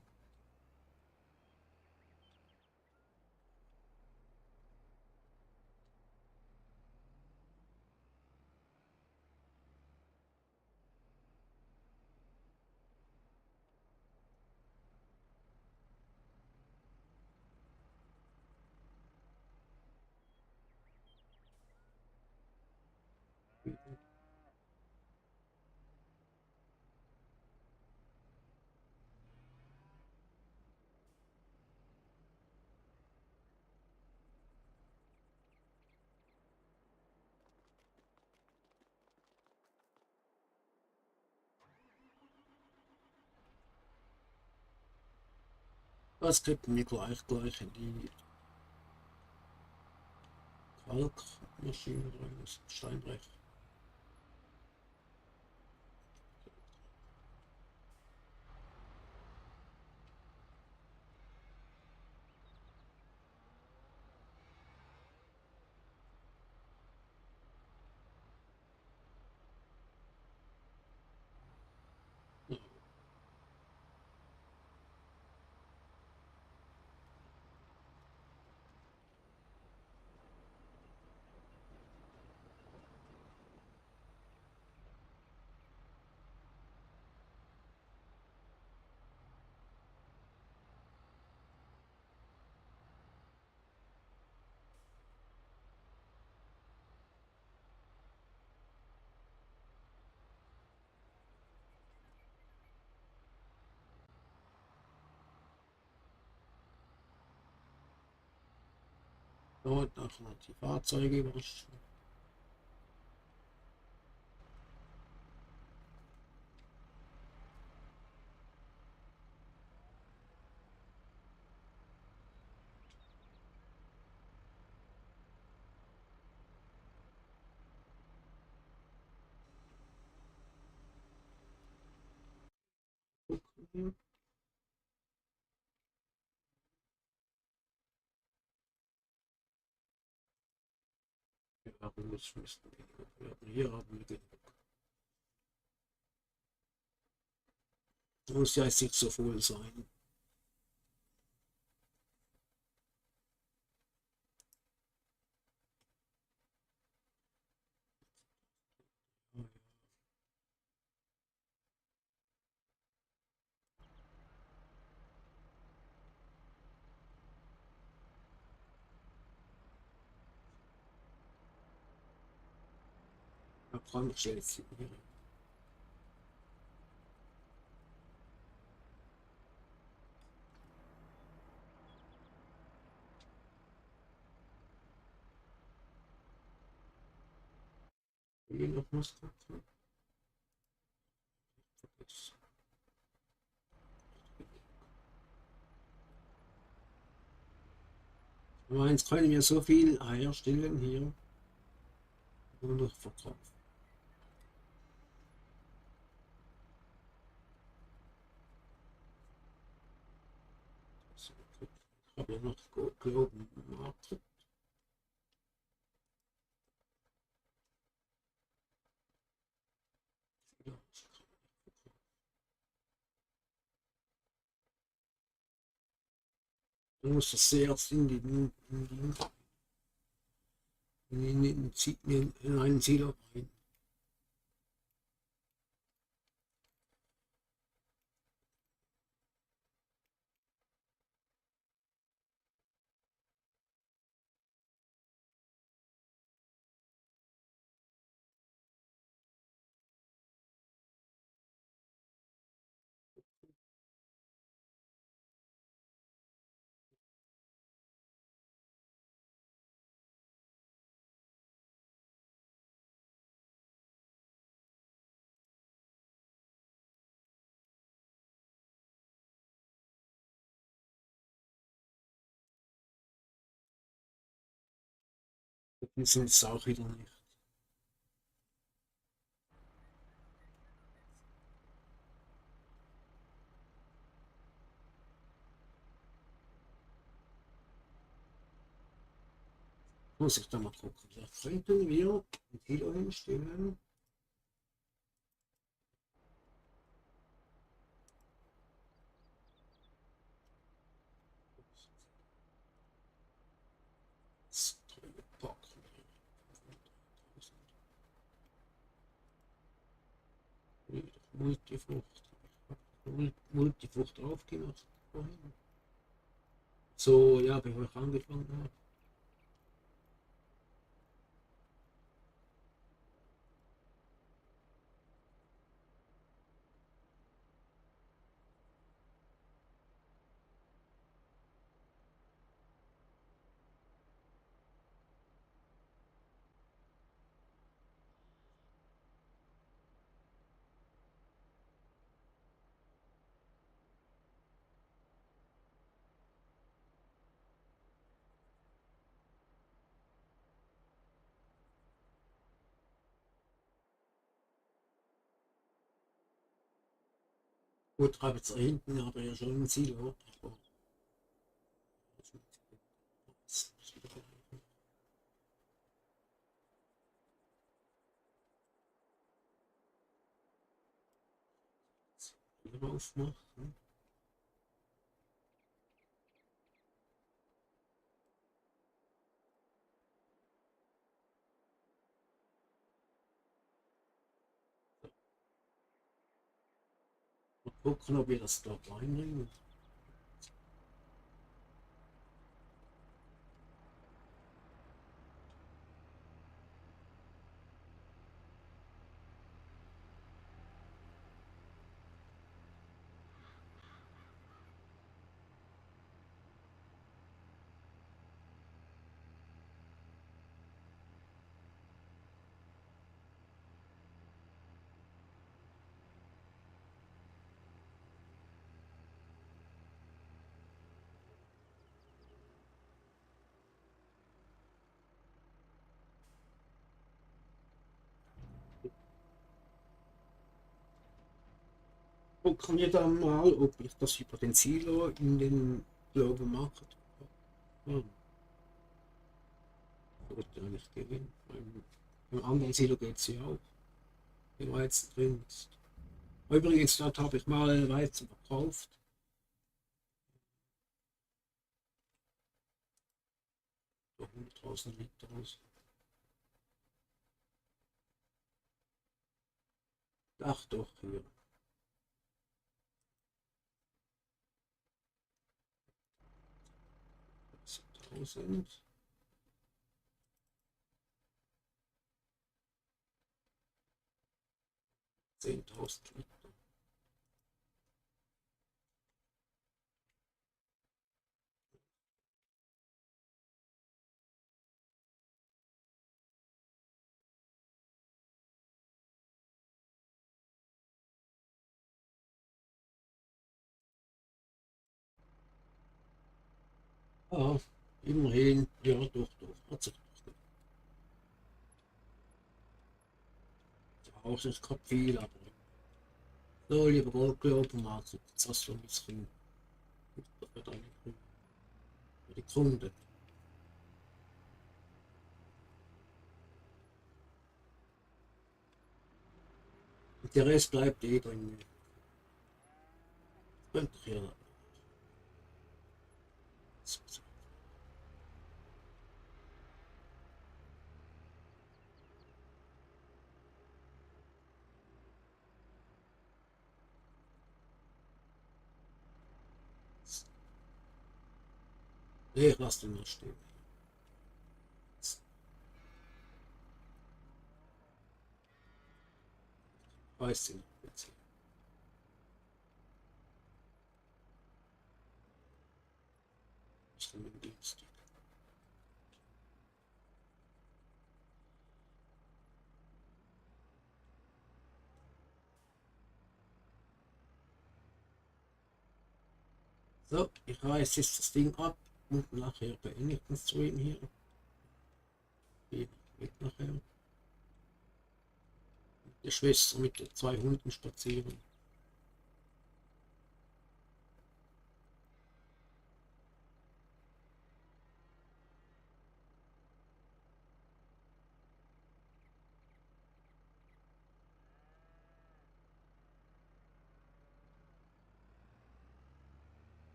Das kriegt mir gleich in die Kalkmaschine rein, das Steinbrech. Und nachher die Fahrzeuge überraschen. Okay. Wir haben das müssen wir hier haben wir genug. Muss ja jetzt nicht so voll sein. Da brauche ich jetzt hier. Hier noch was drauf. Aber jetzt können wir so viel herstellen hier. Nur noch verkaufen. Ich habe ja noch Global Market. Du musst das sehr in einen Silo rein. Die sind es auch wieder nicht. Muss ich da mal gucken. Da könnten wir ein Kilo hinstellen. Multifrucht. Multifrucht aufgemacht. So, ja, bevor ich angefangen habe. Gut, habe jetzt da hinten aber ja schon ein Silo. Aber drauf machen. Mal gucken, ob wir das dort reinbringen. gucken wir dann mal, ob ich das über den Silo in den Global Market sollte eigentlich gehen. Beim anderen Silo geht es ja auch, wenn Weizen drin ist. Übrigens, dort habe ich mal Weizen verkauft. So 100.000 Liter. Also. Ach doch, hier. 1000. Zehntausend Liter. Ah, immerhin. Ja, doch, doch. Hat sich doch. Auch nicht gerade viel, aber. So, lieber Goldglobe, Market, jetzt hast du ein bisschen für die Kunden. Und der Rest bleibt eh drin. Könnte ich ja. Nee, ich lasse den noch stehen. Weiß sie noch. Jetzt. Ich nehme den Dienst. So, ich reiße jetzt das Ding ab und nachher beende ich den Stream hier. Geht nachher. Die Schwester mit den 2 Hunden spazieren.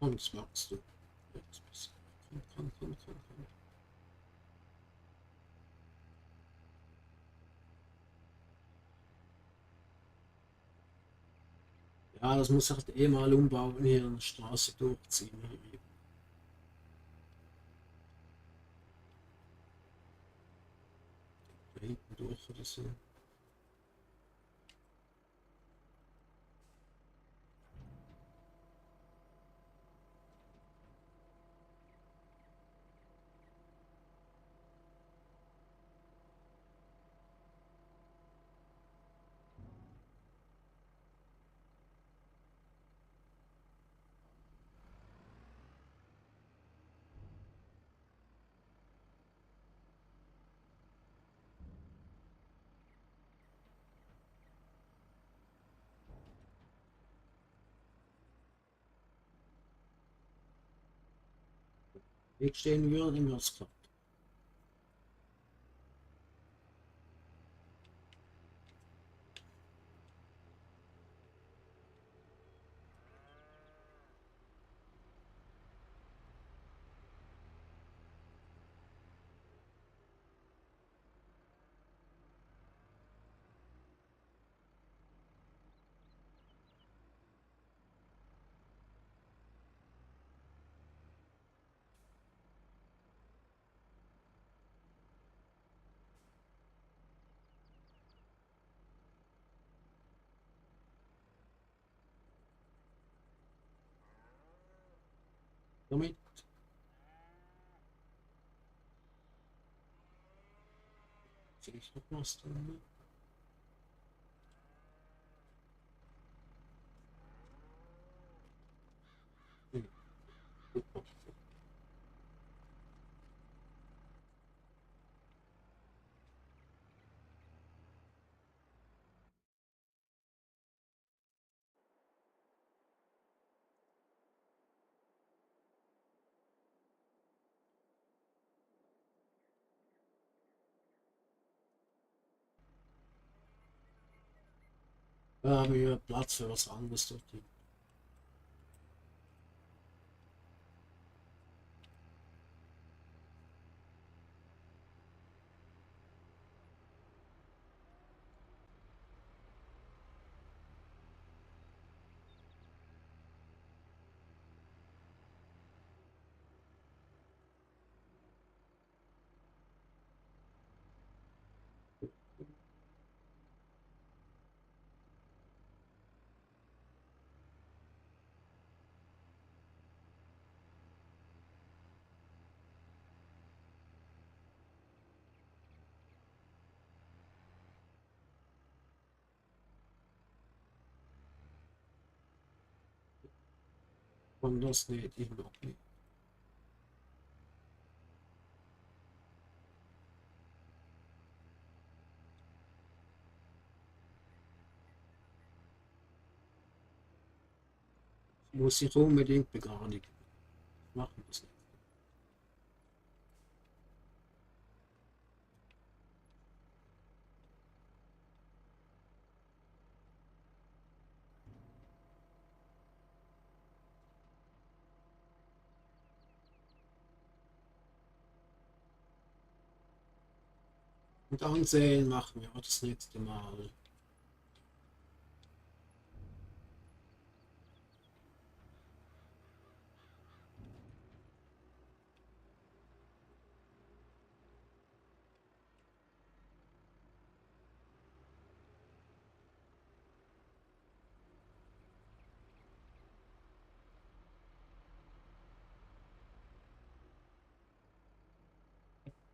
Und das magst du. Jetzt komm. Ja, das muss ich eh mal umbauen, hier eine Straße durchziehen. Da hinten durch oder so. Weg stehen würde, dann wird es klappt. Damit Sehe ich noch was drin? Hm. Da haben wir Platz für was anderes dort. Und das nicht immer. Muss ich unbedingt begradigen. Machen das nicht. Und ansehen machen wir das nächste Mal.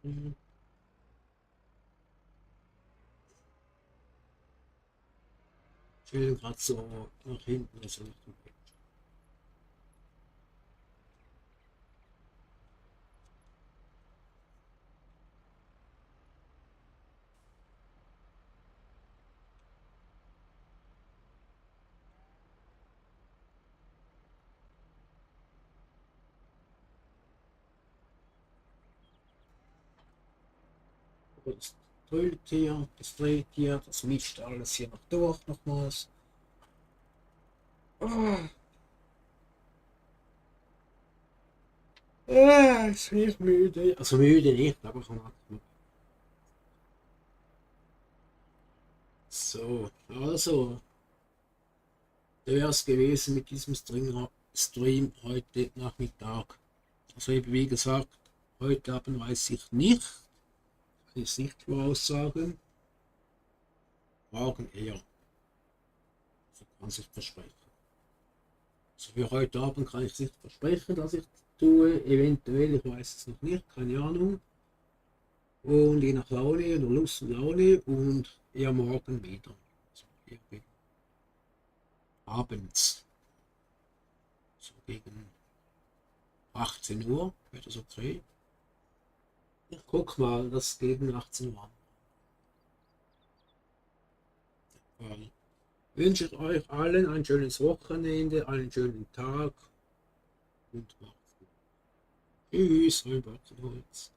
Mhm. Ich will gerade so nach hinten, also nach dem Bett. Das dreht hier, das mischt alles hier noch durch nochmals. Ah, ist bin ich müde. Also müde nicht, aber ich mag. So, also, das wäre es gewesen mit diesem Stream heute Nachmittag. Also eben wie gesagt, heute Abend weiß ich nicht, kann ich nicht voraussagen. Morgen eher, so kann sich versprechen. Also für heute Abend kann ich nicht versprechen, dass ich tue. Eventuell, ich weiß es noch nicht, keine Ahnung. Und je nach Laune oder Lust und Laune und eher morgen wieder. Also irgendwie abends, so gegen 18 Uhr, wäre das okay? Ich guck mal, das gegen 18 Uhr. Weil wünsche ich euch allen ein schönes Wochenende, einen schönen Tag und macht's gut. Tschüss, euer Holz.